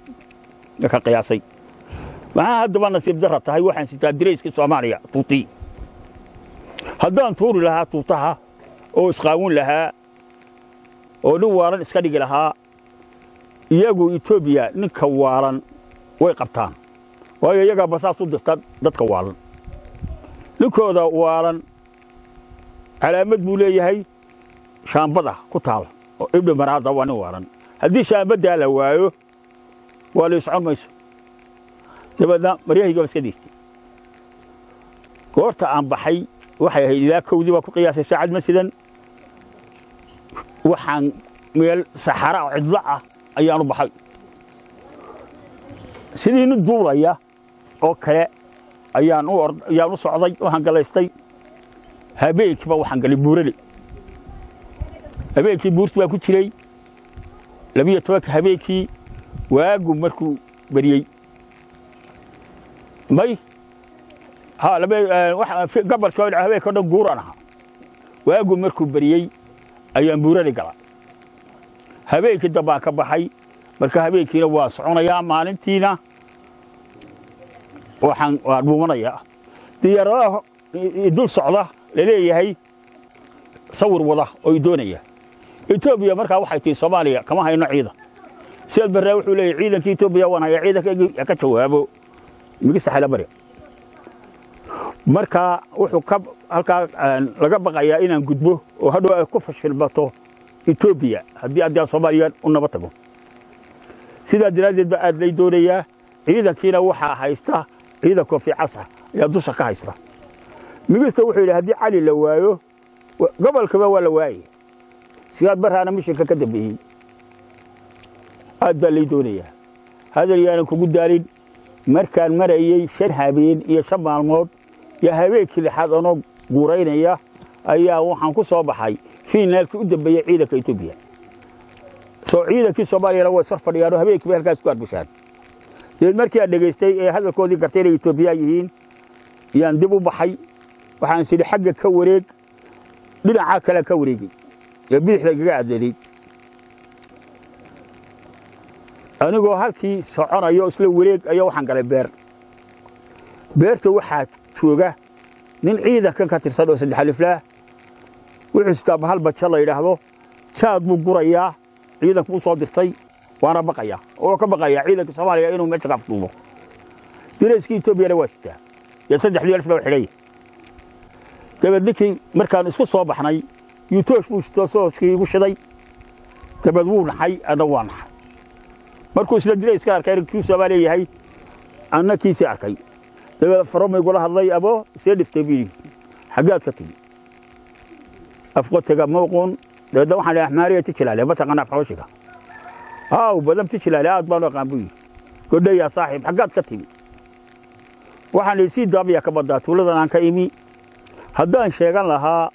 ka qiyaasay. Maxaa haddaba nasiib darra tahay, waxaan sitaa dirayskii Soomaaliya, tuutii. Haddaan tuuri lahaa tuutaha oo isqaawin lahaa oo nin waalan iska dhigi lahaa, iyagu Etoobiya ninka waalan way qabtaan, waayo iyagaa basaas u dirta dadka waalan. Ninkooda waalan calaamad buu leeyahay, shaambada ku taal oo ibni maraada waa nin waalan. Haddii shaambaddaa la waayo waa la iscon mayso. Dabeedna maryahayga iska daystay. Goorta aan baxay waxay ahayd ilaa 1dii baa ku qiyaasay, saacad ma sidan. Waxaan meel saxara oo cidlo ah ayaanu baxay, sidii nin duulaya oo kale ayaan u ayaan u socday. Waxaan galaystay habeenkiiba, waxaan galay buurale. Habeenkii buurti baa ku jiray 12-ka habeenkii. Waagu markuu beriyey may ha gabalka habeenka o dhan guuraan ahaa. Waagu markuu beriyey ayaan buurali galaa. Habeenkii dambaan ka baxay. Marka habeenkiina waa soconayaa, maalintiina waxaan waan dhuumanayaa. Diyaaradaha dul socda laleeyahay sawir wada oo i doonaya. Etoobiya markaa waxay tihi Soomaaliya kama hayno ciidan. Siyaad Barre wuxuu leeyahay ciidankii Etoobiya waan hayaa, ciidanka ka jawaabo Migista Xayla. Marka wuxuu ka halkaa laga baqayaa inaan gudbo oo hadhow ay ku fashilmato Etoobiya haddii addii Soomaaliya u nabad tago. Sidaa daraaddeed baa aad lay doonayaa. Ciidankiina waxaa haysta ciidan koofi casa ayaa dusha ka haysta. Migista wuxuu yidhi haddii Cali la waayo gobolkaba waa la waayay. Siyaad Barraana mishinka ka dambeeyey, aad baa lay doonayaa. Hadal yaanan kugu daalin, markaan marayey 5 habeen iyo 5 maalmood iyo habeenkii lixaad anoo guuraynaya ayaa waxaan ku soo baxay fiinaalkii u dambeeyey ciidanka Etoobiya. Soo ciidankii Soomaaliyana way sar fadhiyaan oo habeenkii bay halkaas ku arbushaan. Dabeed markii aan dhegaystay ee hadalkoodii gartay inay Etoobiya yihiin yaan dib u baxay. Waxaan sidhi xagga ka wareeg, dhinaca kale ka wareegay ee bidixda igaga adleeday. Anigoo halkii soconayo isla wareeg ayaa waxaan galay beer. Beerta waxaa jooga nin ciidankan ka tirsan oo saddex aliflaah, wuxuu sitaa bahal baja la yidhaahdo, jaad buu gurayaa. Ciidanku u soo dirtay, waana baqayaa oo ka baqayaa ciidanka Soomaaliya inuu meesha ka afduubo. Dirayskii Etoobiyana waa sitaa iyo saddexdii alif loo xidhay. Dabeed ninkii markaan isku soo baxnay yutoosh buu sitoo, sooskii igu shiday. Dabeed wuu naxay, anna waa naxay. Markuu isla dirayska arkay kii Soomaaliya yahay, anna kiisii arkay. Dabeed faromay gula hadlay, abo see dhiftay buu yidhi, xaggaad ka timi? Afqotiga mawquun. Dabeedna waxaan idhi axmaariya tijilaale ma taqaanaa afxooshiga? Aaw badam tijilaale aad baan u aqaan buu yidhi. Godhayaa saaxiib, xaggaad ka timi? Waxaan idhi sii daabiya ka baddaa tuuladan aan ka imi. Haddaan sheegan lahaa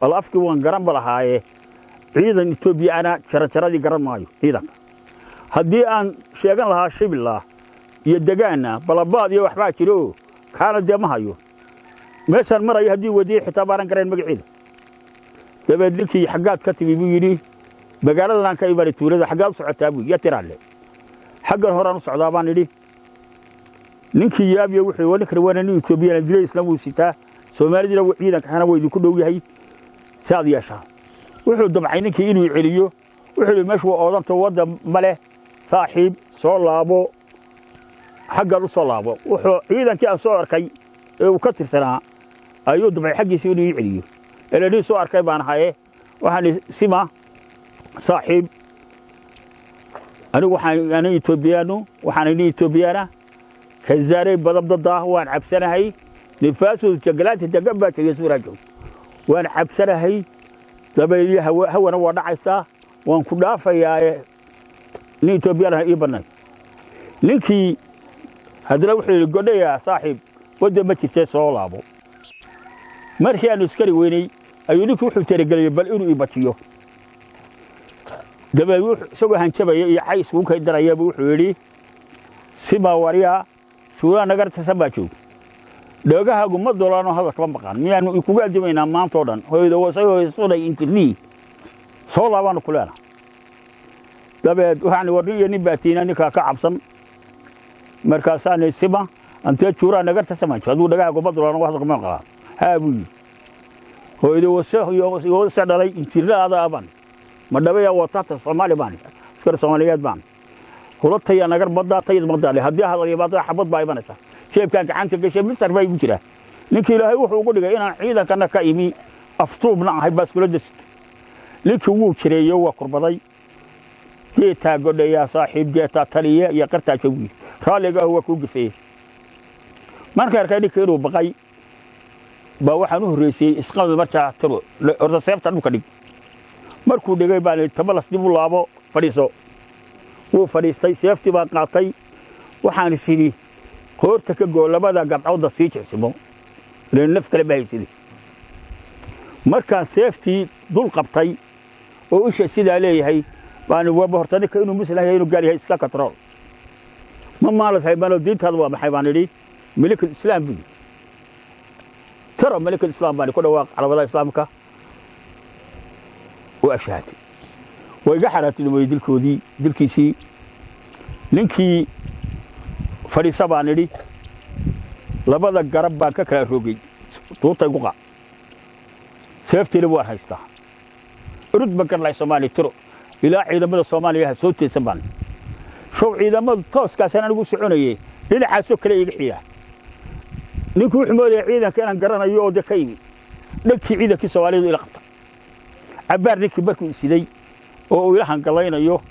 wal afkii waan garanba lahaaye, ciidan Etoobiya ana jaranjaradii garan maayo ciidanka. Haddii aan sheegan lahaa shibila iyo degaanna balabaad iyo waxbaa jiro, kaana dee ma hayo. Meeshaan marayo haddii wadiye xitaa baanan garayn magaceeda. Dabeed ninkii xaggaad ka timi buu yidhi, magaaladan aan ka imanay tuulada. Xaggaad u socotaa buu ya tiraale? Xaggan horaan u socdaa baan idhi. Ninkii yaabiya wuxuu ninkan waana nin Etoobiyana, dilay isna wuu sitaa, Soomaalidina ciidanka xana waa idinku dhow yahay, saad yeeshaa. Wuxuu damcay ninkii inuu celiyo. Wuxuu yidhi meeshu waa oodanto, waddan ma leh saaxiib, soo laabo, xaggan u soo laabo. Wuxuu ciidankii aan soo arkay ee uu ka tirsanaa ayuu damcay xaggiisii inuu ii celiyo. Ila nin soo arkay baan ahaye. Waxaan idhi sima saaxiib, anigu waxaan ana Etoobiyaanu, waxaan nin Etoobiyaana kazaarey badan dadaa, waan cabsanahay. Nifaasu jagalaanta degan baa tegey suuraajoog, waan cabsanahay. Dabayl hawana waa dhacaysaa, waan ku dhaafayaa nin Etoobiyaan ah ii bannay. Ninkii haddana wuxuu yidhi, godhayaa saaxiib, wadda ma jirtee soo laabo. Markii aanu iskari weynay ayuu ninkii wuxuu talageliyey bal inuu ii bajiyo. Dabeed isagoo hanjabaya iyo cay iskugu kay darayabu wuxuu yidhi, simaa waryaa shuuraa nagartasan baa joog, dheegahaagu ma dolaanoo hadal kama maqaan, miyaanu kugu addimaynaa maantoo dhan? Hooyada wasay hooysunay injirnii soo laabaanu ku leena. Dabeed waxaan warni iyo nin baatiina ninkaa ka cabsan. Markaasaani sima antee juuraa nagarta samanjo, hadduu dhagahaagu ma dolaano hadal kama maqaan. Haa buu yidhi, hooyada wase dhalay injirna adaa baan ma dhabaya watata Soomaali baan, askari Soomaaliyeed baan hulataya nagar baddaa tayad madaale, haddii hadal yimaado xabad baa imanaysa, jeebkaan gacanta gashay misar baa igu jira. Ninkii Ilaahay wuxuu ugu dhigay inaan ciidankana ka imi aftuubna ahay baaskula sito. Ninkii wuu jireeyo, waa kurbaday. Geetaa godhayaa saaxiib, geetaa taliye iyo qartaa joogi, raalliga ah waa kuu gafeeye. Markay arkay ninkii inuu baqay baa waxaan u horreysiyey isqabad markaa tiro horta seefta dhulka dhig. Markuu dhigay baan tabalas dib u laabo, fadhiiso. Wuu fadhiistay, seeftii baan qaatay, waxaan is idhi qoorta ka goo, labada gabcoodda sii jicsimo, ileen naf kale ma haysidi. Markaan seeftii dul qabtay oo isha sidaa leeyahay baan waba horta ninka inuu muslim yahay inuu gaal yahay iska katrool ma maalashay baan, diintaada waa maxay baan idhi. Milikul islaam buu yidhi. Tara malikul islaam baan ku dhawaaq, calamadaha islaamka u ashahatay, way iga xaraatinimayey dilkoodii dilkiisii. Ninkii fadhiisa baan idhi, labada garab baan ka kala rogay, tuurtay gu qac, seeftiina waan haystaa, urud baan garlahay Soomaaliya tiro ilaa ciidamada Soomaaliya ha soo jeesan baan show. Ciidamadu tooskaasaan anigu soconayey, dhinacaasoo kale iga xiga. Ninkuu wuxuu moodaya ciidanka inaan garanayo oo de ka yimi dhegtii ciidankii Soomaalidu ila qabta cabbaar. Ninkii markuu isiday oo uu ila hangalaynayo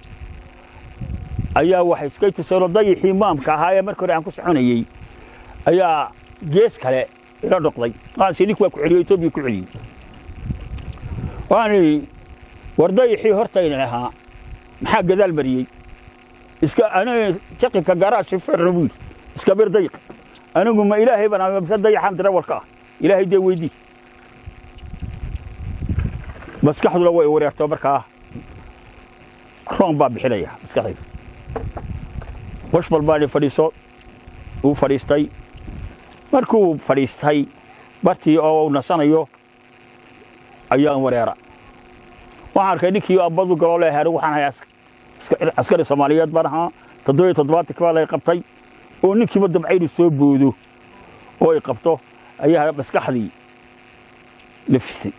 ayaa waxay iskay tuseenoo dayixii maamka ahaa ee markii hore aan ku soconayey ayaa gees kale ila noqday. Waxaan ninku waa ku celiyey, Etoobiya ku celiyey. Waxaan idhi, war dayixii hortayna ahaa maxaa gadaal mariyey? Iska aniga jaqinka garaashi ferro buu yidhi, iska bir dayiq, anigu ma Ilaahay baan mise dayaxaan darawalka ah? Ilaahay dee weydii. Maskaxduna way wareerto, markaa roon baa bixinaya maskaxdayda. Washbal baan fadhiiso, uu fadhiistay. Markuu fadhiistay bartii oo uu nasanayo ayaan wareera. Waxaan arkay ninkii ambadu galoo leeyahay, anigu waxaan ahay askari Soomaaliyeed baan ahaa, 77 baa lay qabtay, oo ninkiiba damcay inuu soo boodo oo ay qabto ayaa maskaxdii nafistay.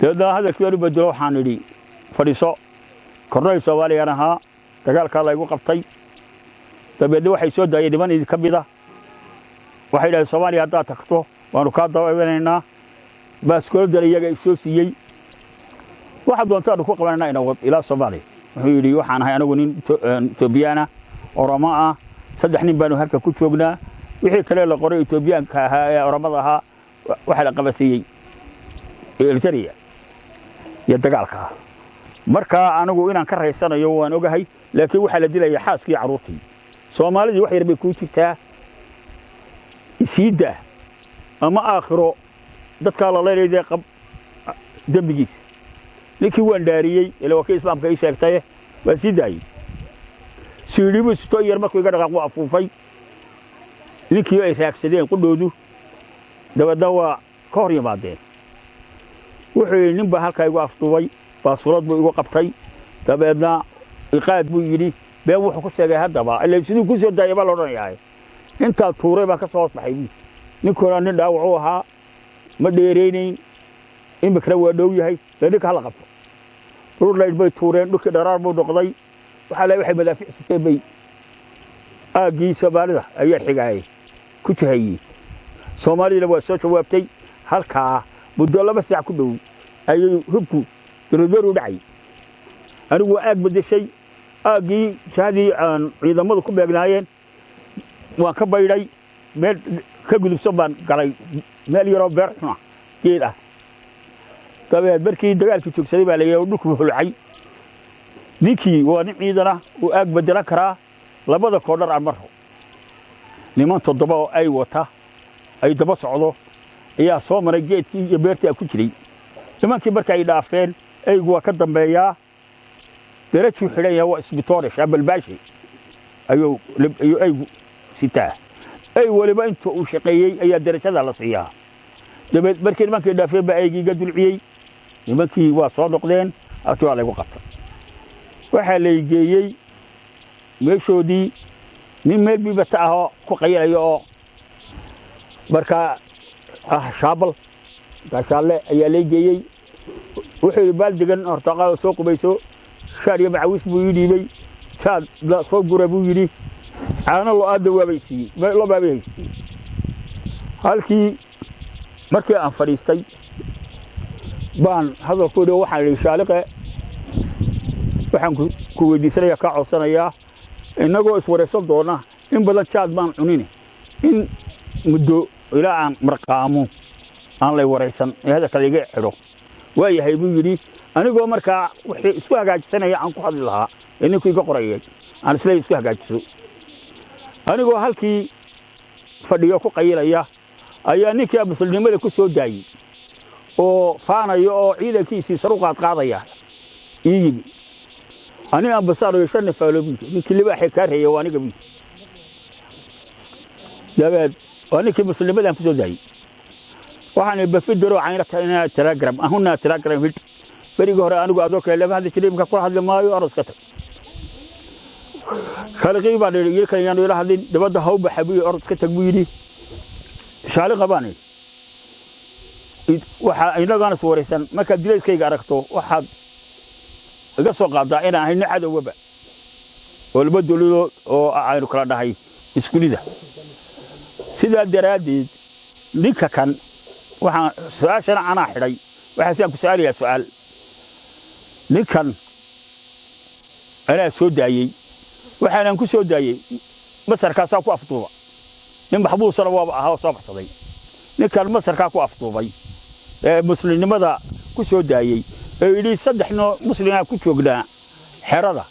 Dabeedna hadalkii aan u bedelo, waxaan idhi fadhiiso, kornayl Soomaaliyaan ahaa, dagaalkaa laygu qabtay. Dabeedna waxay soo daayeen niman idin ka mid ah, waxay yidhahdeen Soomaaliya haddaad tagto waanu kaa daba imanaynaa. Baaskooladana iyaga i soo siiyey, waxa doontaanu ku qabanaynaa ina wad ilaa Soomaaliya. Wuxuu yidhi, waxaan ahay anigu nin Etoobiyaana Oromo ah, 3 nin baanu halka ku joognaa. Wixii kale la qoray Etoobiyaanka ahaa ee Oromada ahaa waxaa la qabasiiyey Eritrea iyo dagaalka ah. Markaa anigu inaan ka raysanayo waan ogahay, laakiin waxaa la dilaya xaaskii carruurtii Soomaalidii, wax yar bay kuu jirtaa, isiidda ama aakhiro dadkaa la leynayda qab dembigiisa. Ninkii waan dhaariyey, ila waa kii islaamka ii sheegtaye, waan sii daayey. Siidhibuu sito yar markuu iga dhaqaaq wuu afuufay ninkii ay raagsadeen qudhoodu, dabeedna waa ka hor yimaadeen. Wuxuu yidhi, nin baa halkaa igu afduubay, baasulad buu igu qabtay, dabeedna iqaad buu yidhi. Been wuxuu ku sheegay haddaba, ila siduu ku soo daayay baa la odhanayaa, intaa tuuray baa ka soo hoos baxay buu. Ninkuna nin dhaawac u ahaa, ma dheeraynayn, iminkana waa dhow yahay, dee ninka hala qabto. Dhurlayd bay tuureen, dhulkii dharaar buu noqday. Waxaa la waxay madaafiic siteen bay aaggii Soomaalida ayaa xigaayay ku jahayey. Soomaalidina waa soo jawaabtay. Halkaa muddo 2 saac ku dhow ayay hubku dorodoor u dhacay. Anigu waa aag bedeshay, aaggii jahadii aan ciidamadu ku beegnaayeen waan ka baydhay, meel ka gudubsan baan galay, meel yaroo beer xuna geed ah. Dabeed markii dagaalkii joogsaday baa laga dhulku hulcay. Ninkii waa nin ciidana uu aag bedelan karaa labada koodhar aan maro. Niman 7 oo ay wata ay daba socdo ayaa soo maray geedkii iyo beertii ku jiray. Nimankii markay ay dhaafeen eygu waa ka dambeeyaa, darajuu xidhan yahay, waa isbitoore shaabalbaashi ayuu eygu sitaa. Ey waliba inta uu shaqeeyey ayaa darajada la siiyaa. Dabeed markii nimankii dhaafeen baa eygii iga dulciyey. Nimankii waa soo noqdeen, halkii waa laygu qabtay. Waxaa laygeeyey meeshoodii nin meel biibata ah oo ku qayilaya oo markaa ah shaabal gaashaalle ayaa laygeeyey. Wuxuu yidhi baaldigan hortaqaa soo qubayso, shaar iyo macawiis buu ii dhiibay, jaad la soo gura buu yidhi, caano lo'aadda waabay siiyey, lo baabay haystay. Halkii markii aan fadhiistay baan hadal ku yidhi, waxaan idhi shaaliqe, waxaan ku weydiisanayaa, kaa codsanayaa innagoo iswaraysan doona in badan jaad baan cunine, in muddo ilaa aan marqaamo aan lay waraysan ee hadalka layga xidho. Waayahay buu yidhi. Anigoo markaa wixii isku hagaajisanaya aan ku hadli lahaa ee ninkuu iga qorayay aan isleeyahay isku hagaajiso. Anigoo halkii fadhiyo ku qayilaya ayaa ninkii muslimnimada ku soo daayey oo faanaya oo ciidankiisii sar u qaadqaadaya ii yimi. Aniga ambasaar iyo 5 neef buu yidhi, ninkii libaaxay kaa reeyay waa aniga buu yidhi. Dabeed waa ninkii muslimnimadaan ku soo daayey. Waxaan bafidaro caynata telegram ahuna telegram hid. Berigii hore anigu adoo kale lama hadli jiray, imka kula hadli maayo, aroos ka tag. Shaaliqii baan idhi, iyo kan yaanu ila hadlin, dabadda ha u baxa buu yidhi, orod ka tag buu yidhi. Shaaliqa baan idhi, waxaa innagaana is waraysan markaad dilayskayga aragto waxaad iga soo qaadaa inaan ahay nin cadowgaba oo laba dowladood oo aynu kala dhahay iskulida. Sidaa daraaddeed ninka kan waxaan su-aashana anaa xidhay, waxaa sidaan ku su-aalayaa su-aal. Ninkan anaa soo daayey, waxaanan ku soo daayey masarkaasaa ku afduuba. Nin maxbuusana waaba ahaa oo soo baxsaday. Ninkan masarkaa ku afduubay ee muslimnimada ku soo daayey ee yidhi 3 noo muslimaa ku joognaa xerada.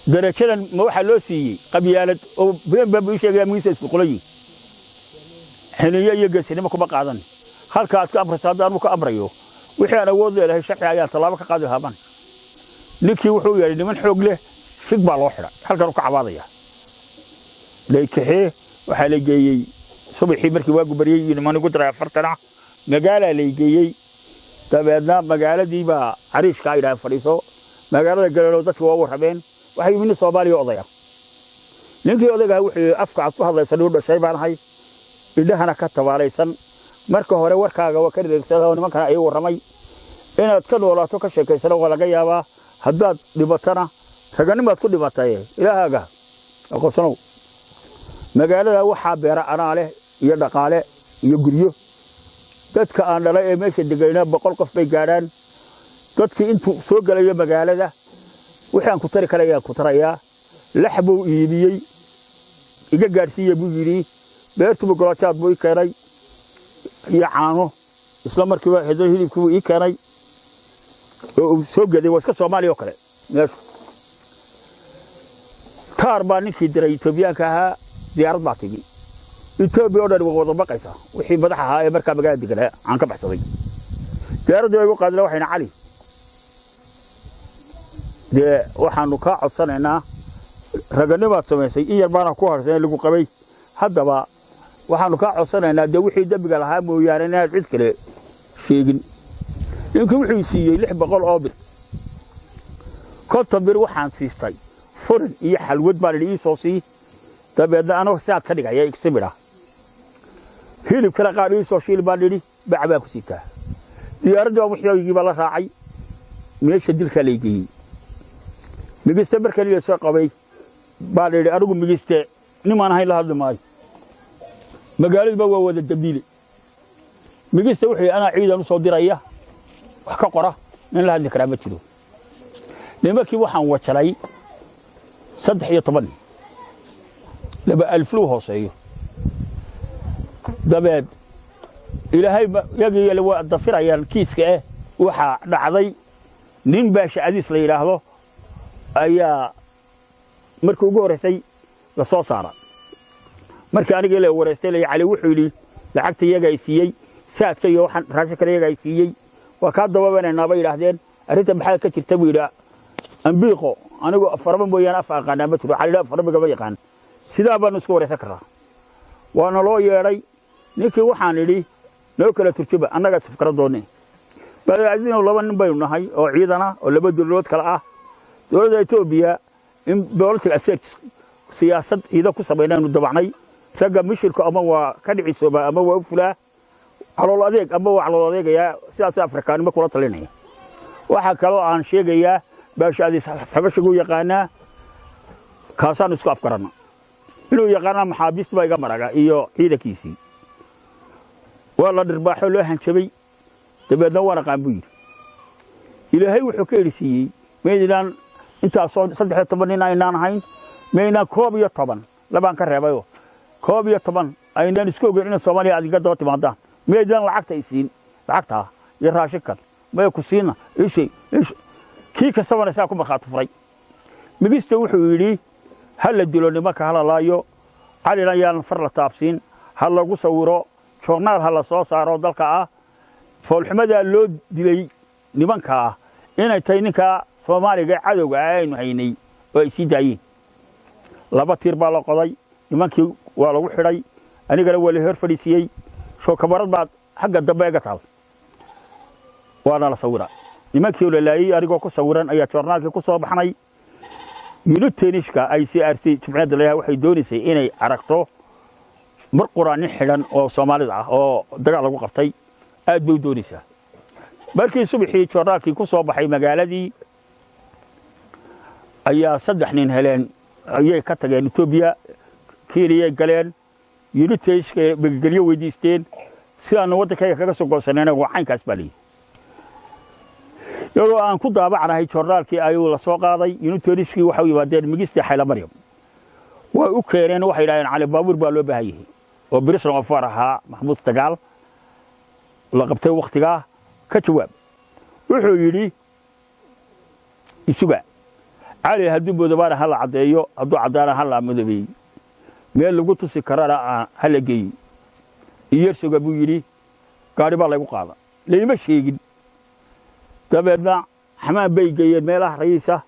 Darajadan ma waxaa loo siiyey qabyaalad oo been baan buu ii sheegaya magiisa isku qolan yihiin. Xiniyo iyo geesinimo kuma qaadan. Halka aad ka amrayso haddaan ka amrayo wixii aan awood leedahay sharci ayaan tallaabo ka qaadi lahaa baan. Ninkii wuxuu yeedhay niman xoog leh, fig baa loo xidhay, halkan uu ka cabaadaya. Laykaxee waxaa la geeyey subaxii markii waagu baryey iyo niman igu daray 40 magaalaa lay geeyey. Dabeedna magaaladii baa cariishka ay dhahaan fadhiiso. Magaalada galeelo dadkii waa warrameen, waxay yimid nin Soomaaliya odaya. Ninkii odayga wuxuu yidhi afka aad ku hadlaysa dhuu dhashay baan ahay, indhahana ka tabaalaysan. Marka hore warkaaga waa ka dhereegsada oo nimankana ay warramay. Inaad ka noolaato ka sheekaysana waa laga yaabaa, haddaad dhibatana raganimaad ku dhibatay ilaahaaga aqoonsanow. Magaalada waxaa beera anaa leh iyo dhaqaale iyo guryo. Dadka aan dhalay ee meesha degayna 100 qof bay gaadhaan. Dadkii intuu soo galayo magaalada wixii aan ku tari karayaan ku tarayaa. Lax buu iibiyey, iga gaadhsiiya buu yidhi. Beertuba golajaad buu ii keenay iyo caano, isla markiiba hilibkii buu ii keenay oo uu soo gaday. Waa iska Soomaaliya oo kale meeshu. Taar baa ninkii diray Etoobiyaanka ahaa, diyaarad baa timi. Etoobiya oo dhan waa wada baqaysaa wixii madax ahaa ee markaa magaalada deganaa aan ka baxsaday. Diyaaraddii baa igu qaadila, waxayna Cali dee waxaanu kaa codsanaynaa raganimaad samaysay, in yar baana ku harsanay lagu qabay. Haddaba waxaanu kaa codsanaynaa dee wixii dembiga lahaa mooyaane inaad cid kale sheegin. Ninkii wuxuu siiyey 600 oo bir, 50 bir waxaan siistay furin iyo xalwad baan idhi ii soo sii. Dabeedna anoo sidaad ka dhigaya igsimidha hilibkana qaar ii soo shiil baan idhi, bac baan ku siitaa. Diyaaraddii baa wixii baa la raacay, meesha dilkaa lay geeyey. Migiste marka la soo qabay baa la yidhi anigu migiste nimaan ahayn la hadli maayo. Magaaladu baa waa wada dambiile. Migiste wuxuu yidhi anaa ciidan u soo diraya wax ka qora, nin la hadli karaa ma jiro. Nimankii waxaan wajalay 13 2 alfluu hooseeyo. Dabeed Ilaahay yagii waa dafirayaan kiiska. Waxaa dhacday nin Baasha Cadiis la yidhaahdo ayaa markii ugu horraysay la soo saara. Markii anigii la wareystay, la Cali wuxuu yidhi lacagta iyaga ay siiyey, saadka iyo waxaan raashinkana iyaga ay siiyey, waa kaa dababanaynaa bay yidhaahdeen. Arrinta maxaa ka jirta buu yidhi. Ambiiqo anigu faraba mooyaane af aqaanaa ma jiro. Waxaa la yidhaha farabiga ma yaqaan. Sidaa baanu isku wareysan karraa. Waana loo yeedhay ninkii. Waxaan idhi noo kala turjuba, annaga safkara doonne baadacadiinow. Laba nin baynu nahay oo ciidana oo laba dowladood kale ah. Dowladda Etoobiya in political assets, siyaasad ciidan ku samaynaynu dabacnay. Ragga mishirku ama waa ka dhicisooba ama waa u fulaa calool adeeg ama waa calool adeegayaa. Sidaas Afrikaanimo kula talinaya. Waxaa kaloo aan sheegayaa Baasha Adiis xabashiguu yaqaanaa, kaasaanu isku afgaranna inuu yaqaanaa. Maxaabiist baa iga maraga iyo ciidankiisii waa la dhirbaaxo, loo hanjabay, dabeedna waan aqaan buu yidhi. Ilaahay wuxuu ka erisiiyey maydinaan intaasoo 13 nin aynaan ahayn, maynaan 11 labaan ka reebayoo 11 aynaan isku ogeyn inay Soomaaliya aad iga daba timaadaan? Miyaydaan lacagta isiin, lacagtaa iyo raashinkan maya ku siina ishay ish kii kastabana isaa ku markhaati furay. Migista wuxuu yidhi ha la dilo nimanka, ha la laayo, Calina yaan far la taabsiin, ha lagu sawiro joornaal, ha la soo saaro dalka ah foolxumadaa loo dilay nimankaa inay tahay ninkaa Soomaaliga ee cadowga ah aynu haynay oo ay sii daayeen. Laba tiir baa la qoday, nimankii waa lagu xidhay, anigana waa la hor fadhiisiiyey. Shookabarad baa xagga dambe iga taal, waana la sawira nimankii la laayey anigoo ku sawiran ayaa joornaalkii ku soo baxnay. Unitenishka ICRC jimciyadda layahay waxay doonaysay inay aragto mar qura nin xidhan oo Soomaalida ah oo dagaal lagu qabtay, aad bay u doonaysaa. Markii subaxii joornaalkii ku soo baxay magaaladii ayaa 3 nin heleen, ayay ka tageen Etoobiya, Kenyay galeen, Uniteshka magagelyo weydiisteen. Sidaanu waddankayga kaga soo goosanayna waa caynkaas baa layidhi. Iyadoo aan ku daabacnahay joornaalkii ayuu la soo qaaday. Uniteshkii waxay u yimaadeen Migistii Xayla Maryam, way u keeneen. Waxay yidhahdeen Cali Baabuur baa loo baahan yahay oo prisoner of war ahaa, maxbuus dagaal la qabtay wakhtigaa, ka jawaab. Wuxuu yidhi isuga, Cali hadduu madoobaana ha la caddeeyo, hadduu caddaana ha la madoobeeyey, meel lagu tusi karana ha la geeyo. Iyarsuga buu yidhi. Gaadhi baa laygu qaada, layma sheegin. Dabeedna xamaan bay geeyeen meelaha rayiisa,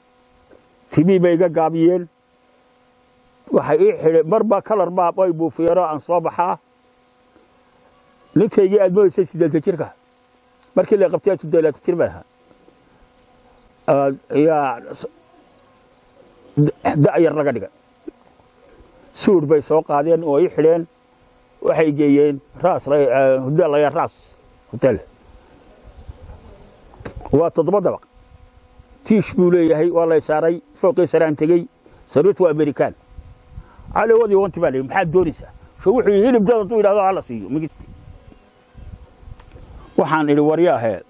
timii bay iga gaabiyeen, waxay ii xidheen marba kalar baa ay buufiyeenoo aan soo baxaa. Ninkaygii aad moodaysay 80 jirka markii la qabtay, 38 jir baan ahaa, ayaa da'yar laga dhigay. Suur bay soo qaadeen oo ii xidheen, waxay geeyeen Raas hotel laya, Raas Hotel waa 7 dabaq, tiish buu leeyahay. Waa lay saaray fooqii saraan tegey. Sariirtu waa Amerikaan. Cali wadii wanti baa leeyahay, maxaad doonaysaa? So wuxuu yidhi hilib dad hadduu yidhahdo hala siiyo Migisti. Waxaan idhi waryaahe,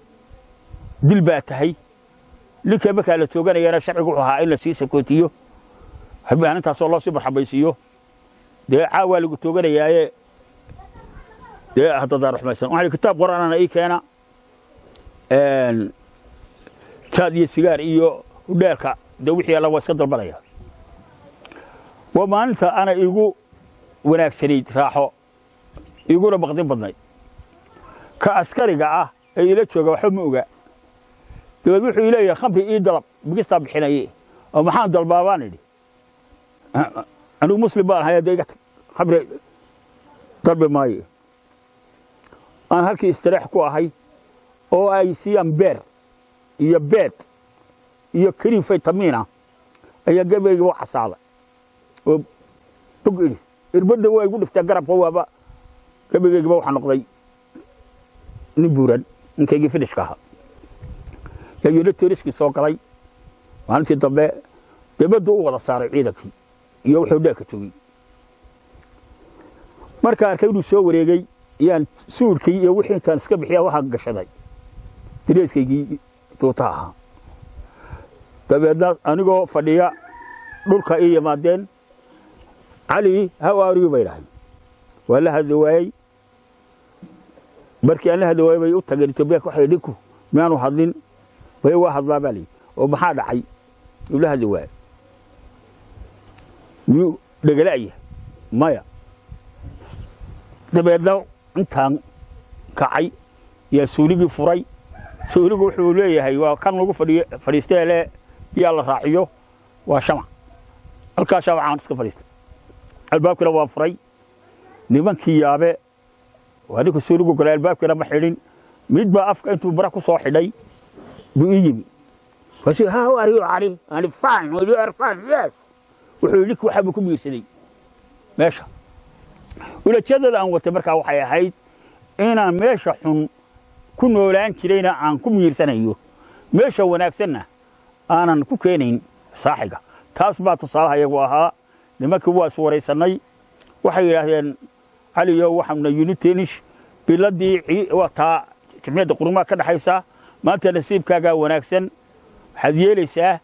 dil baa tahay. Ninka markaa la tooganayana sharcigu wuxuu ahaa in la sii sakootiyo, maalintaasoo loo sii marxabaysiiyo. Dee caawaa lagu tooganayaaye, dee haddadaa ruxmaysan. Waxaan idhi kitaab Qur'aanana ii keena, jaad iyo sigaar iyo hudheelka dee wixii alla waa iska dalbanaya. Waa maalinta ana igu wanaagsanayd, raaxo iguna baqdin badnayd. Ka askariga ah ee ila jooga waxba ma oga. Dabeed wuxuu leeyahay khamri ii dalab, Migistaa bixinaye. Oo maxaan dalbaa baan idhi, anigu Muslim baan ahay, dee iga tag, khamri dalbi maayo. Aan halkii istireex ku ahay oo ay siiyaan beer iyo beed iyo kariim faytamiina ayaa gabayga u xasaaday oo bog idhi. Irbadda waa igu dhifteen garabka, waaba gabaygaygiba waxaa noqday nin buuran, ninkaygii finishka ahaa yayuna. Teriskii soo galay maalintii dambe dibaddu u wada saaray ciidankii iyo wuxuu dheerka joogay. Markaa arkay inuu soo wareegay, yaan suurkii iyo wixii intaan iska bixiya waxaan gashaday dareeskaygii tuuta ahaa. Dabeedna anigoo fadhiya dhulka ii yimaadeen. Cali, how are you bay dhahay. Waa la hadli waayey. Markii aan la hadli waayay bay u tageen Etoobiyaanka, waxay ninku miyaanu hadlin? Bay waa hadlaa baa layidhi. Oo maxaa dhacay uu la hadli waayay? Miyuu dhegala'ya? Maya. Dabeedna intaan kacay yaa suuligii furay. Suuligu wuxuu leeyahay waa kan lagu fadhiyo fadhiistee le biyaa la raaciyo, waa shamac. Halkaa shamacaan iska fadhiistay, albaabkiina waan furay. Nimankii yaabe, waa ninka suuligu galay, albaabkiina ma xidhin. Mid baa afka intuu bara ku soo xidhay buu ii yimi. Kaasuu, "How are you, Ali?" "I'm fine." "You are fine?" "Yes." Wuxuu ninki waxaa buu ku miirsaday meesha. Ulajeedada aan watay markaa waxay ahayd inaan meesha xun ku noolaan jirayna aan ku miirsanayo, meesha wanaagsanna aanan ku keenayn saaxiga. Taas baa tusaalaha iyagu ahaa. Nimankii waa is waraysannay. Waxay yidhaahdeen, "Caliyo, waxaana unitenish biladii waa taa jimciyadda qurumaha ka dhexaysa. Maanta nasiibkaagaa wanaagsan, waxaad yeelaysaa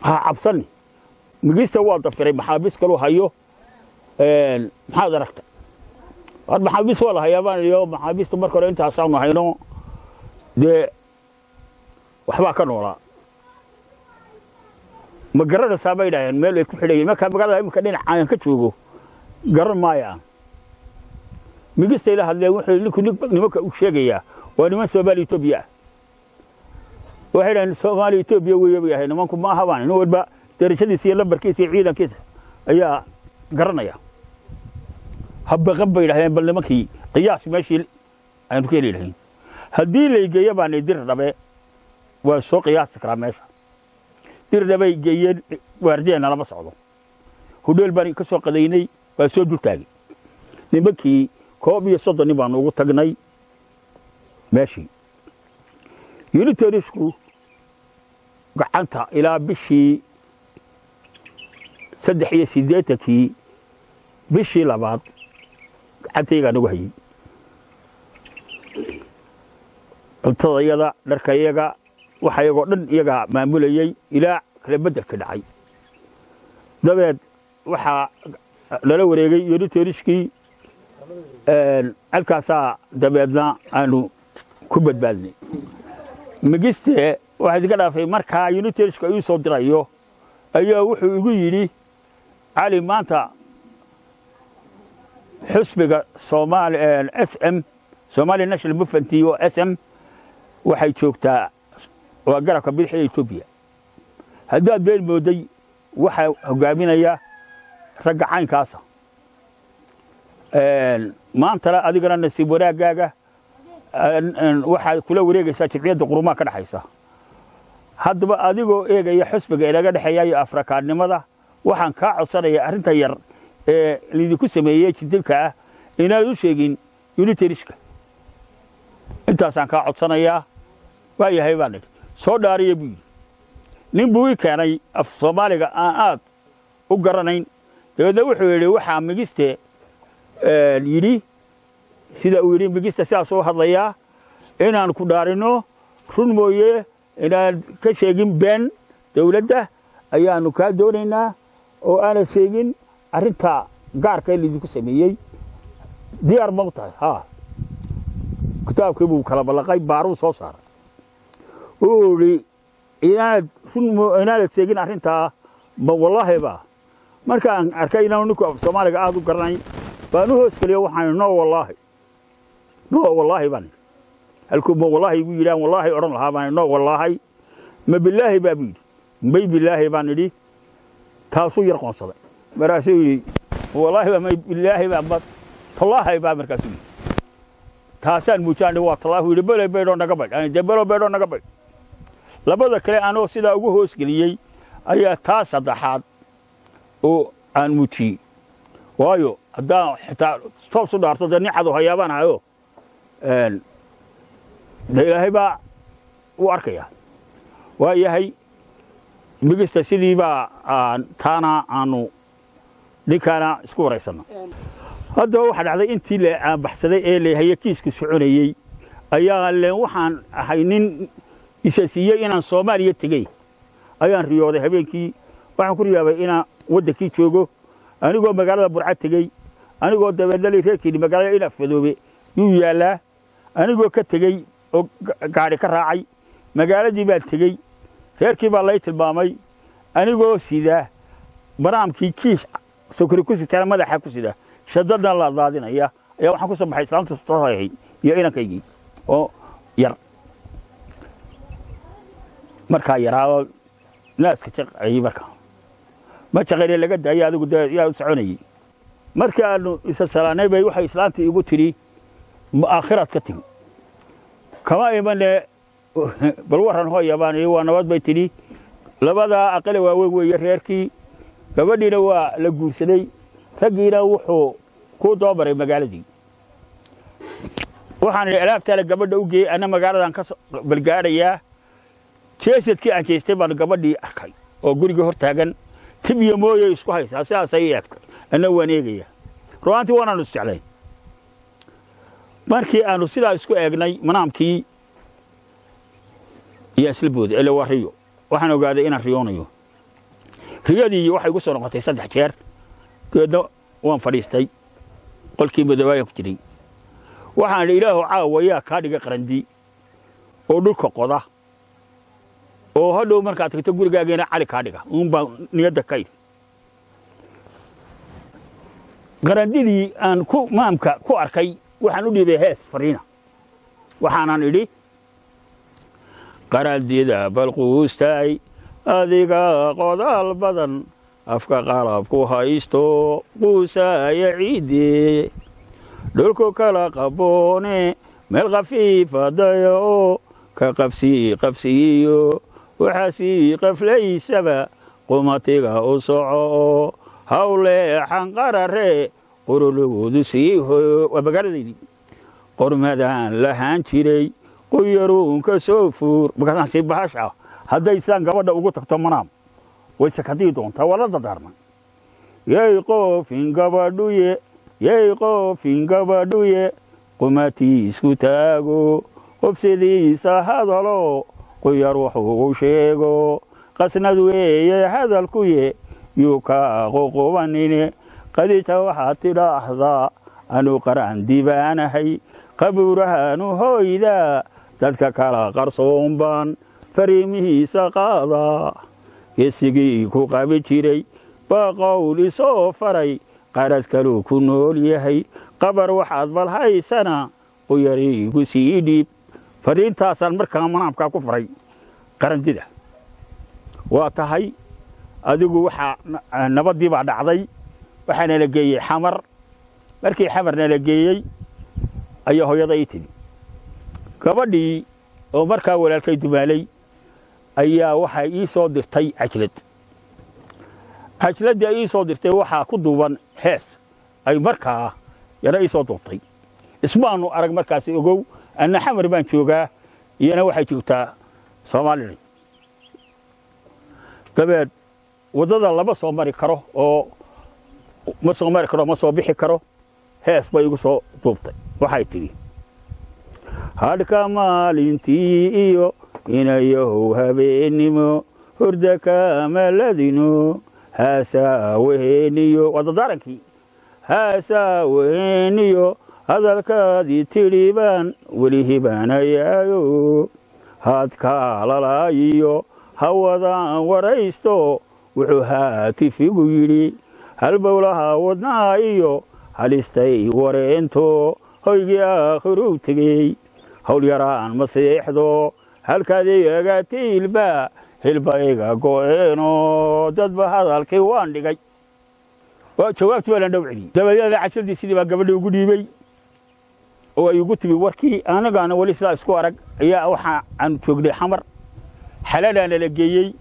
ha cabsani." Migista waa dafiray maxaabiis kaluu hayo. "Maxaad aragta?" "War maxaabiis waa la hayaa," baan iyo maxaabiista marka hore intaasaanu hayno dee waxbaa ka noolaa. "Ma garanaysaa?" bay idhaaheen meel ay ku xidhayiin. Markaa magaalada imika dhinac aan ka joogo garan maayaan. Migistay la hadleen. Wuxuu ninku nimanka u sheegayaa waa niman Soomaaliya Etoobiya ah. Waxay dhaheen Soomaaliya Etoobiya weeye bay ahayd. Nimanku ma aha baan, nin walba darajadiisa iyo lambarkiisa iyo ciidankiisa ayaa garanaya. "Habaqan," bay idhahdeen. "Bal nimankii qiyaas meeshii aynu ka heli lahayn haddii laygeeyo," baan Dir Dhabe waa soo qiyaasi karaa meesha. Dir Dhabay geeyeen. Waardiyeena lama socdo. Hudheel baan ka soo qadaynay, waa soo dul taagay nimankii. 31 nin baanu ugu tagnay meeshii. Unitarisku gacanta ilaa bishii 83-kii bishii labaad gacantaygaa nagu hayey, cuntadayada, dharkayaga, waxa iyagoo dhan iyagaa maamulayey ilaa kala beddelka dhacay. Dabeed waxaa lala wareegay unitariskii halkaasaa. Dabeedna aanu ku badbaadnay. Migiste waxaa idinka dhaafay markaa unitarisku ii soo dirayo ayaa wuxuu igu yidhi, "Cali, maanta xusbiga Soomaali SM, Somali National Movement oo SM, waxay joogtaa waa garabka bidix ee Etoobiya. Haddaad been mooday, waxaa hogaaminaya ragga caynkaasa. Maantana adigana nasiib wanaaggaaga waxaad kula wareegaysaa jimciyadda qurumaha ka dhexaysa. Haddaba adigoo eegaya xusbiga inaga dhexeeya iyo afrikaannimada, waxaan kaa codsanayaa arrinta yar ee lidinku sameeyey jidilka ah inaad u sheegin unitariska. Intaasaan kaa codsanayaa." "Waa yahay," baan idhi. "Soo dhaariya," buu yidhi. Nin buu ii keenay af Soomaaliga aan aad u garanayn. Dabeedna wuxuu yidhi, waxaa Migiste yidhi sida uu yidhi Migista sidaas u hadlayaa inaan ku dhaarinno, run mooye inaan ka sheegin been dawladda ayaanu kaa doonaynaa, oo aanad sheegin arrinta gaarka ee laidinku sameeyey. Diyaar ma u tahay?" "Haa." Kitaabkii buu kala ballaqay, baaruu soo saaray. Uu yidhi, "Inaanad run inaanad sheegin arrintaa ma wallaahi ba?" Markaan arkay inaanu ninku af Soomaaliga aad u garanayn baan u hoos geliyo. Waxaan, "No wallaahi, no wallaahi," baan. Halkuu "ma wallaahi" igu yidhaan "wallaahi" odhan lahaa baan, "No wallaahi." "Ma bilaahi baa?" buu yidhi. "May bilaahi," baan idhi. Taasuu yar qoonsaday. Markaasuu yidhi, "Wallaahi baa, may bilaahi baa, ma tallaahi baa?" Markaasuu yidhi, taasaan muujaan waa tallaahi. Yidhi, "Bele baydhoo naga baydh dee, belo baydhoo naga baydh." Labada kale anoo sidaa ugu hoos geliyey ayaa taa saddexaad oo aan muujiyey, waayo haddaan xitaa toos u dhaarto dee nin cadow hayaabaan ahayo, dee Ilaahay baa u arkaya. Waa yahay Migista sidii baa taana aanu ninkaana isku waraysanno. Haddaba waxaa dhacday intii la aan baxsaday ee leehaye kiisku soconayey ayaa leen waxaan ahay nin isa siiyey inaan Soomaaliya tegey. Ayaan riyooday habeenkii. Waxaan ku riyaabay inaan waddankii joogo, anigoo magaalada Burca tegey, anigoo dabeedna reerkiini magaalada in Afmadoobe Yuu yaallaa. Anigoo ka tegey oo gaadhi ka raacay magaaladii baan tegey, reerkii baa lay tilmaamay. Anigoo sida banaamkii kiish sokori ku sitana madaxa ku sida, shadadna la daadinaya, ayaa waxaan ku soo baxay islaamta soo iyo inankaygii oo yar markaa yaraado naaska jaqayay. Markaa ma jaqayne, laga daayay, adigu dee yaa u soconayay. Markii aanu isa salaanay bay waxay islaantii igu tidhi, "Ma aakhiraad ka timi?" "Kama imane, bal warran hooya," baan idhi. "Waa nabad," bay tidhi. Labadaa aqale waaweyn weeye reerkii, gabadhiina waa la guursaday, raggiina wuxuu ku doobaray magaaladii. Waxaan idhi, "Alaabtaana gabadha u geeyey, anna magaaladan ka balgaadhayaa." Jeesadkii aan jeestay baan gabadhii arkay oo gurigii hor taagan, tib iyo mooye isku haysaa. Sidaasay i eegtay, anna waan eegaya. Ru'aantii waanaanu isjeclayn. Markii aanu sidaa isku eegnay manaamkii iyo isla booday, ila waa riyo. Waxaan ogaaday inaan riyoonayo. Riyadii waxay igu soo noqotay 3 jeer. Dabeedna waan fadhiistay qolkii madowaaya ku jiray. Waxaan idhi, "Ilaahu, caawa yaa kaa dhiga qarandi oo dhulka qoda oo hadhow markaad tagto gurigaageena cali kaa dhiga?" Uun baan niyadda ka idhi. Qarandidii aan ku maamka ku arkay waxaan u dhiibay hees fariina. Waxaanan idhi, "Qarandida balquustay, adiga qodaal badan, afka qalabku haysto, quusaaya ciidee, dhulku kala qaboone, meel khafiifa dayo oo ka qabsii qabsiiyo, waxaa sii qaflaysaba qumatiga u soco oo hawleexan qarare qurulugoodu sii hoyo." Waa magaaladaydii qormadaan lahaan jiray, quyaruunka soo fuur. Markaasaan sii bahasha hadday saan gabadha ugu tagto manaam way sakadii doontaa, waa la dardaarmay. Yay qoofin gabadhuye, yay qoofin gabadhuye, qumatii isku taago, qofsidiisa hadalo, quyar wuxuu sheego, qasnad weeye hadalkuye, yuu ka qoqobanine. Qadija waxaad tidhaahdaa, anu qaraan dibaanahay, qabuurahaanu hooydaa, dadka kala qarsoon baan fariimihiisa qaadaa. Geesigii ku qabi jiray baa qowl isoo faray, qarad kaluu ku nool yahay, qabar waxaad bal haysana quyariigu sii dhiib. Fariintaasaan markaa manaamkaa ku faray qarandida. Waa tahay, adigu waxaa nabaddii baa dhacday. Waxaana la geeyey Xamar. Markii Xamarna la geeyey ayaa hooyada ii timi. Gabadhii oo markaa walaalkay dumaalay ayaa waxay ii soo dirtay cajlad. Cajladdii ay ii soo dirtay waxaa ku duuban hees ay markaa yana ii soo duubtay. Ismaanu arag markaasi, ogow, anna Xamar baan joogaa, iyana waxay joogtaa Soomaalila. Dabeed waddada lama soo mari karo oo ma soo mari karo, ma soo bixi karo. Hees bay igu soo duubtay. Waxay tidhi, "Hadhka maalintii iyo inayahow habeennimo, hurda kamaladino, haasaawaheeniyo." Waa dardaarankii. "Haasaawaheeniyo hadalkaadii tidhi baan weli hibaanayaayo, haadkaalalaayiyo hawadaan waraysto, wuxuu haatifigu yidhi, halbowlaha wadnaha iyo halistay wareento, hoygii aakhiruu tegey, hawl yaraan ma seexdo, halkaad igaga tiilba hilba iga go'eeno, dadba hadalkii waan dhigay." Jawaabtii baa lan dhow celiyey. Dabadeeda cajaladii sidii baa gabadhii ugu dhiibay oo ay ugu timi warkii. Anagaana weli sidaa isku arag ayaa waxa aanu joognay Xamar. Xalalaana la geeyey.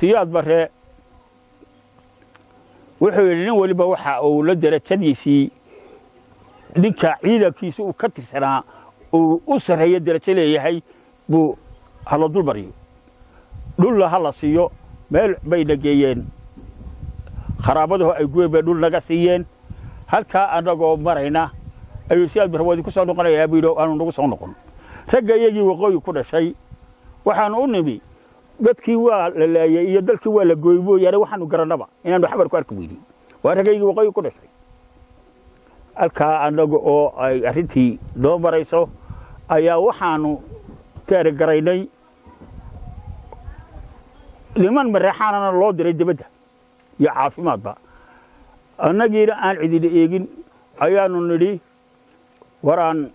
Siyaad Barre wuxuu yidhi, nin weliba waxa uu la derajadiisii, ninka ciidankiisa uu ka tirsanaa uu u sarreeyo derajo leeyahay buu hala dul mariyo, dhulla ha la siiyo. Meel bayna geeyeen kharaabadaho ay guween bay dhul naga siiyeen. Halkaa annagoo marayna ayuu Siyaad Barre, "Waa idinku soo noqonayaa," buu yidhi. Aanu nagu soo noqon. Ragga iyagii waqooyi ku dhashay waxaanu u nimi dadkii waa la laayay iyo dalkii waa la gooy mooyaane waxaanu garannaba inaanu Xamar ku arki weynin. Waa raggaygii waqooyi ku dhashay. Halkaa annaga oo ay arrintii noo marayso ayaa waxaanu taarigaraynay niman mareexaanana loo diray dibadda iyo caafimaadba, annagiina aan cidina eegin ayaanu nidhi war aan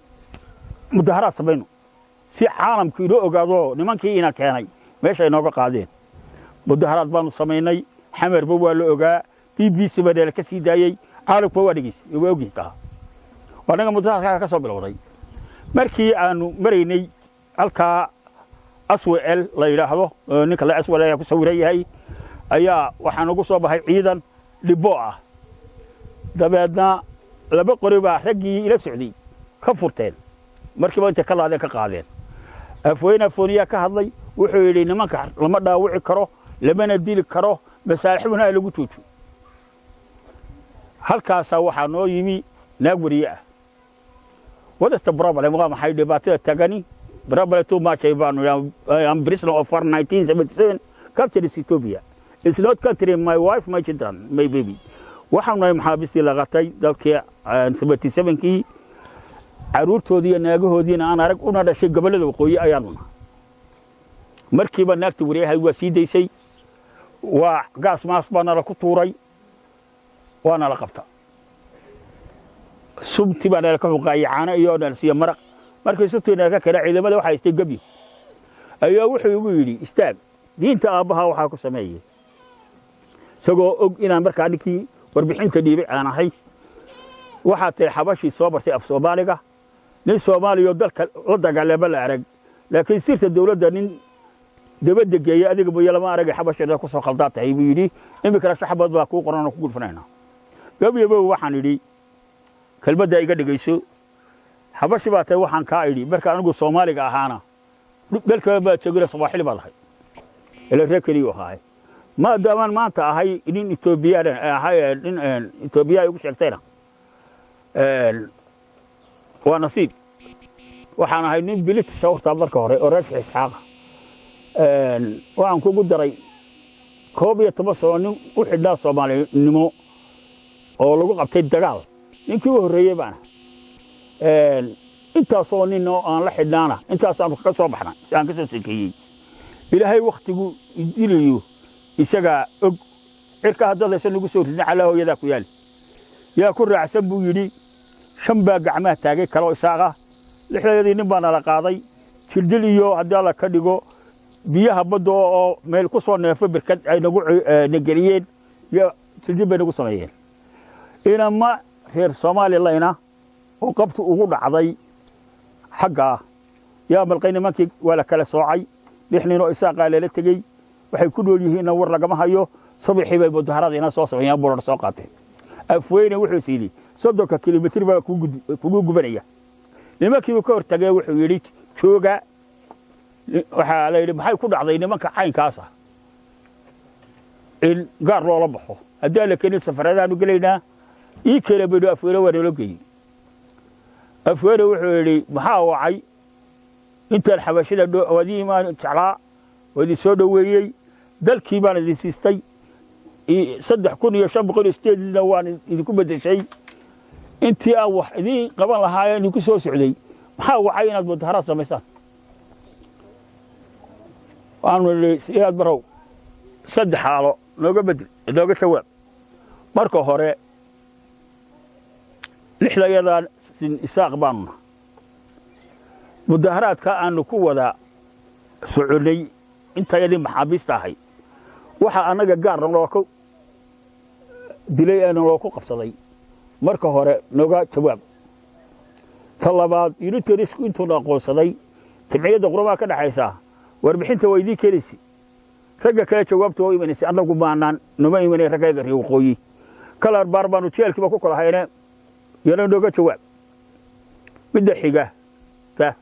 mudaharaad samayno si caalamku inoo ogaado nimankii ina keenay meesha inooga qaadeen. Mudaharaad baanu samaynay, Xamarba waa la ogaa, BBC baa nala ka sii daayey, caalamkuba waa dhegeysay, waa ogyihin taa. Annaga mudaharaadkaa ka soo bilowday. Markii aanu maraynay halkaa Aswel la yidhaahdo, ninka la Aswel ayaa ku sawiran yahay, ayaa waxaa nagu soo baxay ciidan dhibbo ah. Dabeedna 2 qori baa raggii ila socday ka furteen, markiiba intay ka laadeen ka qaadeen. Afweyne Afooniyaa ka hadlay, wuxuu yidhi nimanka lama dhaawici karo, lamana dili karo, masaalixuna lagu joojo. Halkaasaa waxaa noo yimi naag wariye ah. What is the problem? Waa maxay dhibaatada tagani? Problem too much baanu. I am prisoner of war 1977, captured is Ethiopia. It's not country, my wife, my children, my baby. Waxaanu nahay maxaabiistii la qatay dalkii 77kii, carruurtoodii iyo naagahoodiina aan arag, una dhashay gobollada waqooyi ayaanu nahay. Markiiba naagta wariyahay waa sii daysay, waa gaas maas baa nala ku tuuray, waa nala qabta, subti baa nala ka xuqaayay, caano iyo nala siiya maraq. Markii subtii nala ka keenay, ciidamada waxa haystay gebyo ayaa wuxuu igu yidhi istaag, diinta aabbaha waxaa ku sameeyey, isagoo og inaan markaa ninkii warbixinta dhiibay aan ahay. Waxaa tahay xabashii soo bartay af Soomaaliga, nin Soomaaliya oo dalka la dagaalama la arag, laakiin sirta dawladda nin dabadda geeya adiga mooye lama aragay, xabasheeda ku soo khaldaa tahay buu yidhi. Iminkana shaxbad baa kuu qoran oo ku gudfanaynaa. Gebyabow waxaan idhi kelmaddaa iga dhegayso, xabashi baa tahay waxaan kaa idhi marka anigu Soomaaliga ahaana dalkaba baa joogina Sawaaxili baad ahay, ila reer keliyu ahaay. Maadaamaan maanta ahay nin Etoobiyaan ahay, nin Etoobiya igu sheegtayna waa nasiib. Waxaan ahay nin bilitisa hortaa marka hore oo reer Sheekh Isxaaqa. Waxaan kugu daray 11 sano nin u xidhnaa Soomaalinimo oo lagu qabtay dagaal, ninkii u horreeyey baana. Intaasoo nin oo aan la xidhnaana intaasaan ka soo baxnay, si aan ka soo sheekeeyey. Ilaahay wakhtigu dilayo isagaa og, cirka haddaad haysan nagu soo ridin calaa hooyadaa ku yaali. Yaa ku raacsan buu yidhi. 5 baa gacmaha taagay kaloo Isaaqa. 6dayadii nin baa nala qaaday, jirdil iyo haddii Alla ka dhigo biyaha badda oo meel ku soo neefo birkad ay nagu nageliyeen iyo jirdil bay nagu sameeyeen. Inama reer Soomalilayna oo qabtu ugu dhacday xaggaa yaa malqay, nimankii waa la kala soocay, 6 nin oo Isaaqaa lala tegey, waxay ku nool yihiinna war lagama hayo. Subaxii bay mudaharada ina soo sameeyeen, burar soo qaateen. Afweyne wuxuu yidhi 30ka kilomitir baa kugu gubanaya. Nimankiibu ka hortagee wuxuu yidhi jooga. Waxaa la yidhi maxay ku dhacday nimanka caynkaas ah in gaar loola baxo? Haddii aan la keenin safaradaanu gelaynaa. Ii keena baynu. Afweyne waa naloo geeyey. Afweyne wuxuu yidhi maxaa wacay intaan xabashida waadii imaan jeclaa, waa idin soo dhoweeyey, dalkii baan idin siistay, 3508na waan idinku beddeshay, intii aan wax idiin qaban lahaa idinku soo socday, maxaa wacay inaad mudaharaad samaysaan? Waanu nidhi Siyaad Barow 3 xaalo nooga beddel, nooga jawaab. Marka hore 6dayadan sin Isaaq baanu nahay, mudaharaadka aanu ku wada soconnay intayadii maxaabiista ahay waxa annaga gaar naloo ku dilay ee naloo ku qabsaday, marka hore nooga jawaab. Ta labaad, unitarisku intuuna aqoonsaday jimciyadda qurbaha ka dhexaysa warbixinta waa idiin keenaysa, ragga kale jawaabta waa imanaysa, annagu maanaan noma imanay, raggayga reer waqooyi kalar baar baanu jeelkiiba ku kala hayne, yana nooga jawaab. Midda xiga ta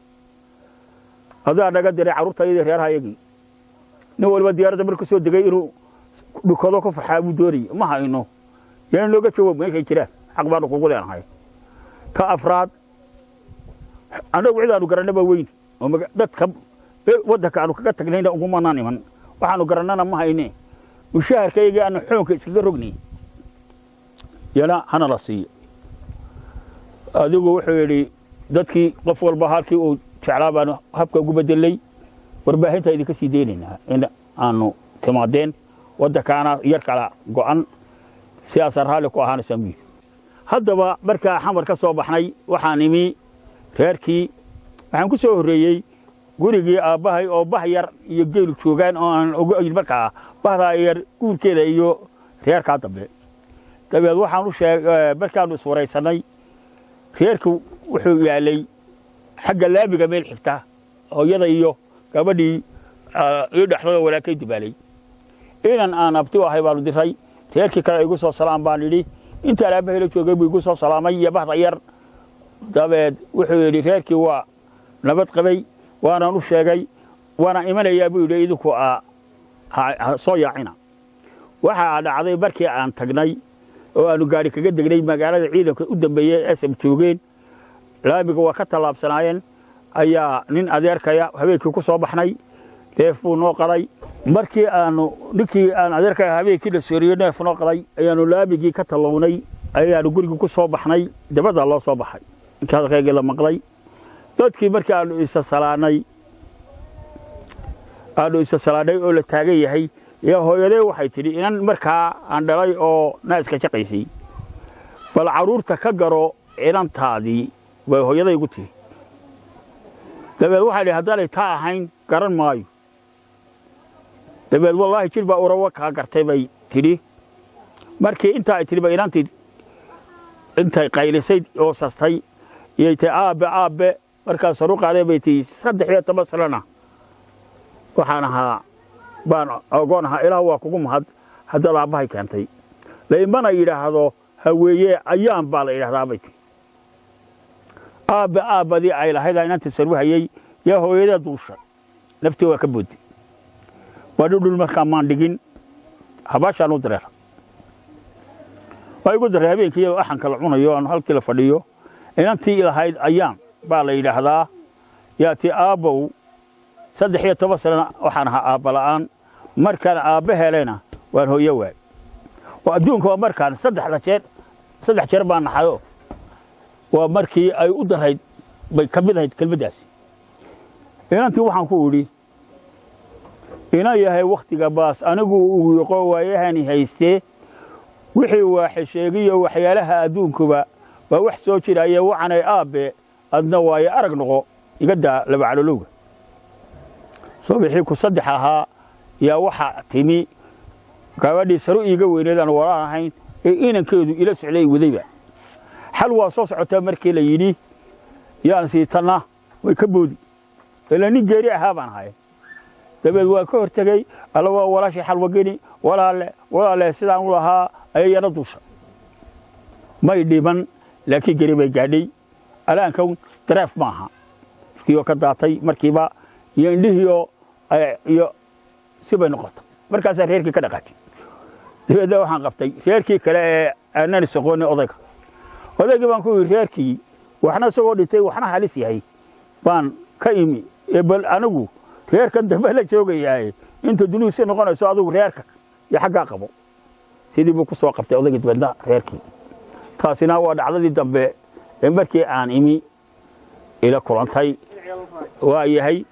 adaa naga diray carruurtayadii reerahayagii, nin waliba diyaaradda markuu soo degay inuu dhukado ku farxaa buu doonayay, ma hayno, yana nooga jawaab meeshay jiraan, xaq baanu kugu leenahay. Ta afraad, annagu cid aanu garannaba weyn oo dadka waddanka aanu kaga tagnayna ugumanaan iman, waxaanu garannana ma hayne, mushaharkaygii aanu xoonka iskaga rognay yana hana la siiyo. Adigu wuxuu yidhi dadkii qof walba halkii uu jeclaa baanu habka ugu bedelay, warbaahinta idinka sii deynaynaa in aanu timaadeen waddankaana yar kala go'an, sidaasaan raalli ku ahaanaysaa buu yidhi. Haddaba markaa Xamar ka soo baxnay, waxaan imi reerkii. Waxaan ku soo horreeyey gurigii aabbahay oo bah yar iyo geelu joogaan, oo aan ogayn markaa bahdaa yar guurkeeda iyo reerkaa dambe. Dabeed waxaan u sheeg markaannu iswaraysannay, reerku wuxuu yaalay xagga laamiga meel xigta, hooyada iyo gabadhii ii dhexdooda walaakay dubaalay. Inan aan abti u ahay baanu diray reerkii kale. Igu soo salaam baan idhi. Intaan aabbahay la joogay buu igu soo salaamay iyo bahda yar. Dabeed wuxuu yidhi reerkii waa nabad qabay, waanaan u sheegay, waana imanayaa buu yidhi, idinku soo yaacina. Waxaa dhacday markii aan tagnay oo aanu gaari kaga degnay magaalada, ciidanka u dambeeyey SM joogeen, laamiga waa ka tallaabsanaayeen, ayaa nin adeerkaya habeenkii ku soo baxnay, neef buu noo qalay. Markii aanu ninkii aan adeerkaya habeenkii la sooriyey neef noo qalay, ayaanu laamigii ka tallownay, ayaanu gurigii ku soo baxnay. Dabaddaa loo soo baxay intii hadalkaygii la maqlay dadkii. Markii aanu isa salaanay oo la taagan yahay, yaa hooyadee waxay tidhi inan markaa aan dhalay oo naaska shaqaysay, bal carruurta ka garo inantaadii, bay hooyaday igu tihi. Dabeed waxaa idhi haddaanay taa ahayn garan maayo. Dabeed wallaahi jir baa urawa kaa gartay, bay tidhi. Markii intaa ay tidhi ba inantii intay qaylisay oo sastay iyay tii aabbe aabbe. Markaas saru qaaday bay tii 13 sanana waxaan ahaa baan ogoon ahaa. Ilaah waa kugu mahad haddaad aabbahay keentay, laimana yidhaahdo haweeye ayaan baa la yidhahdaa, bay tii. Aabbe aabbadii ay lahayd inantii sarwahayey yaa hooyadee duusha naftii waa ka boodday. Waa dhudhul markaa maan dhigin, habaashaan u dareera waa igu daray. Habeenkii iyadoo axanka la cunayo aanu halkii la fadhiyo, inantii lahayd ayaan baa la yidhaahdaa yaa tii aabbow 13 sanana waxaan ahaa aabba la'aan, markaan aabbe helayna waan hooyo waay oo adduunka waa markaan saddexda jeer, saddex jeer baan naxayo, waa markii ay u darayd bay ka mid ahayd kelmaddaasi. Inantii waxaan ku idhi ina yahay wakhtiga baas anigu uu yoqo waayahani haystee, wixii waaxe sheegiyo waxyaalaha adduunkuba waa wax soo jiraya, wacanay aabbe adna waayo arag noqo, iga daa laba calolowga. Subaxii ku saddex ahaa yaa waxaa timi gabadhii saru iiga weyneed aan walaan ahayn ee inankeedu ila socday wadayba. Xal waa soo socotaa markii la yidhi yaan siitanna way ka boodi ilaa nin geeri ahaa baan ahay. Dabeed waa ka hortegey, alla waa walaashii xalwa geni, walaale walaale sidaan u lahaa ayay yana duusha. May dhiman laakiin geri bay gaadhay. Alaankan dareef maaha markiioo ka daatay markiiba iyo indhihiioo iyo si bay noqotay. Markaasaa reerkii ka dhaqaajay. Dabeedna waxaan qabtay reerkii kale ee aanan isaqoonin odayga. Odaygii baan ku yidhi reerkii waxna isagoo dhintay waxna halis yahay baan ka imi, ee bal anigu reerkan dambe la joogayaaye inta dunidu si noqonayso adigu reerka iyo xaggaa qabo. Sidii buu ku soo qabtay odaygii dabeedna reerkii. Taasina waa dhacdadii dambe ee markii aan imi ila kulantay waa yahay.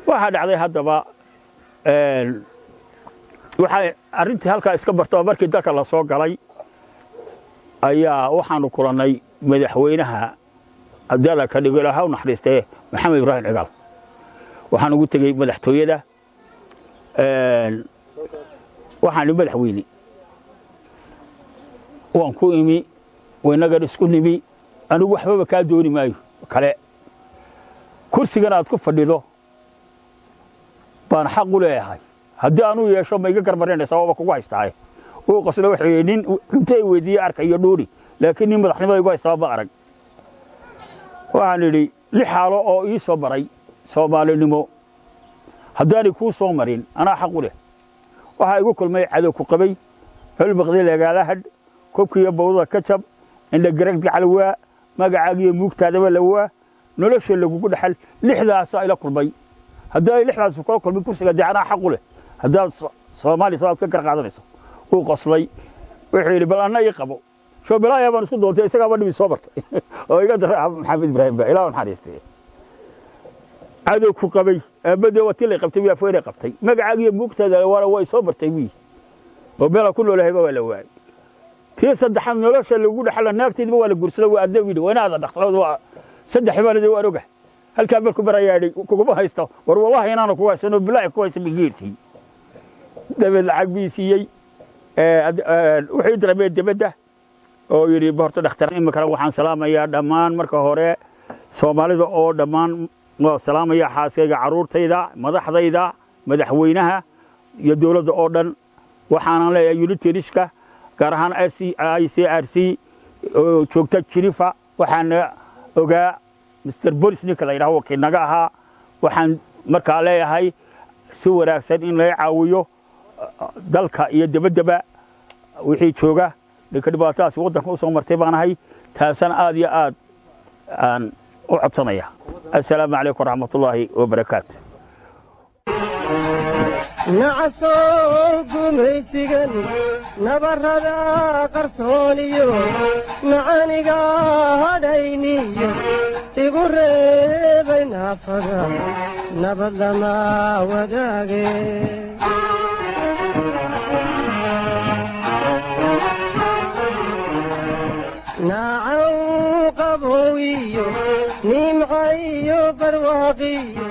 Waxaa dhacday haddaba waxay arrintii halkaa iska barto. Markii dalka la soo galay ayaa waxaanu kulannay madaxweynaha haddii ka dhigo ilaaha u naxariistee Maxamed Ibraahim Cigaal. Waxaan ugu tegey madaxtooyada. Waxaan ihi madaxweyne waan ku imi, waynagan isku nimi, anigu waxbaba kaa dooni maayo kale, kursigan aad ku fadhido baan xaq u leeyahay, haddii anuu yeesho ma iga garmarinaysaa? Waaba kugu haystaaye. Uu qosle, wuxuu yidhi nin cunto ay weydiiye arkayo dhuuri, laakiin nin madaxnimada igu haystaa ma arag. Waxaan idhi 6 xaalo oo ii soo maray soomaalinimo haddaanay kuu soo marin anaa xaq u leh. Waxaa igu kulmay cadow ku qabay xulbaqdi lagaala hadh kobkiiyo bawdada ka jab indhagarag gacalwaa magacaagiyo muugtaadaba lawaa nolosha lagugu dhaxal. 6daasaa ila kulmay, haddii ay 6daas kula kulmay kursiga dee anaa xaq u leh, haddaad Soomaaliya soo aad ka gar qaadanayso. Wuu qoslay, wuxuu yidhi bal anna ii qabo. Shoobilaaya baan isku doontay, isagaaba dhibi soo bartay oo iga daray. Maxamed Ibraahim ba Ilaah naxariistay, cadow ku qabay aabadee waa tii lay qabtay, wiy Afweyne qabtay magacaaga iyo buugtaada waana way soo bartay wiy oo meela ku noolahayba waa la waayay. Tii saddexaad nolosha lagu dhaxla naagteediba waa la guursaday, waa adna yidhi waa inaada dhaqtalada waa saddex baalade waan ogahay. Halkaa markuu barayaa yidhi kuguma haysto, war wallahi inaana ku haysan oo bilaahi ku haysan bigeersiiyey. Dabeed lacag bii siiyey, wuxuu diray dibadda oo yidhi horta dhakhtar. Iminkana waxaan salaamayaa dhammaan, marka hore Soomaalida oo dhammaan waa salaamaya, xaaskayga, carruurtayda, madaxdayda, madaxweynaha iyo dowladda oo dhan. Waxaanan leeyahay Unitariska, gaar ahaan ICRC oo joogta Jinifa, waxaan ogaa Mr Bolis ninka la yidhaho wakiil naga ahaa. Waxaan markaa leeyahay si wanaagsan in laga caawiyo dalka iyo debaddaba wixii jooga. Ninka dhibaatadaas waddanka u soo martay baan ahay, taasana aad iyo aad aan u codsanaya. Assalaamu calaykum waraxmatullaahi wabarakaatu. Nacasow gumaysigan nabarrada qarsooniyo macaniga hadhayniyo igu reebay naafada nabad lama wadaage. Naacaw qabowiyo nimca iyo barwaaqiyo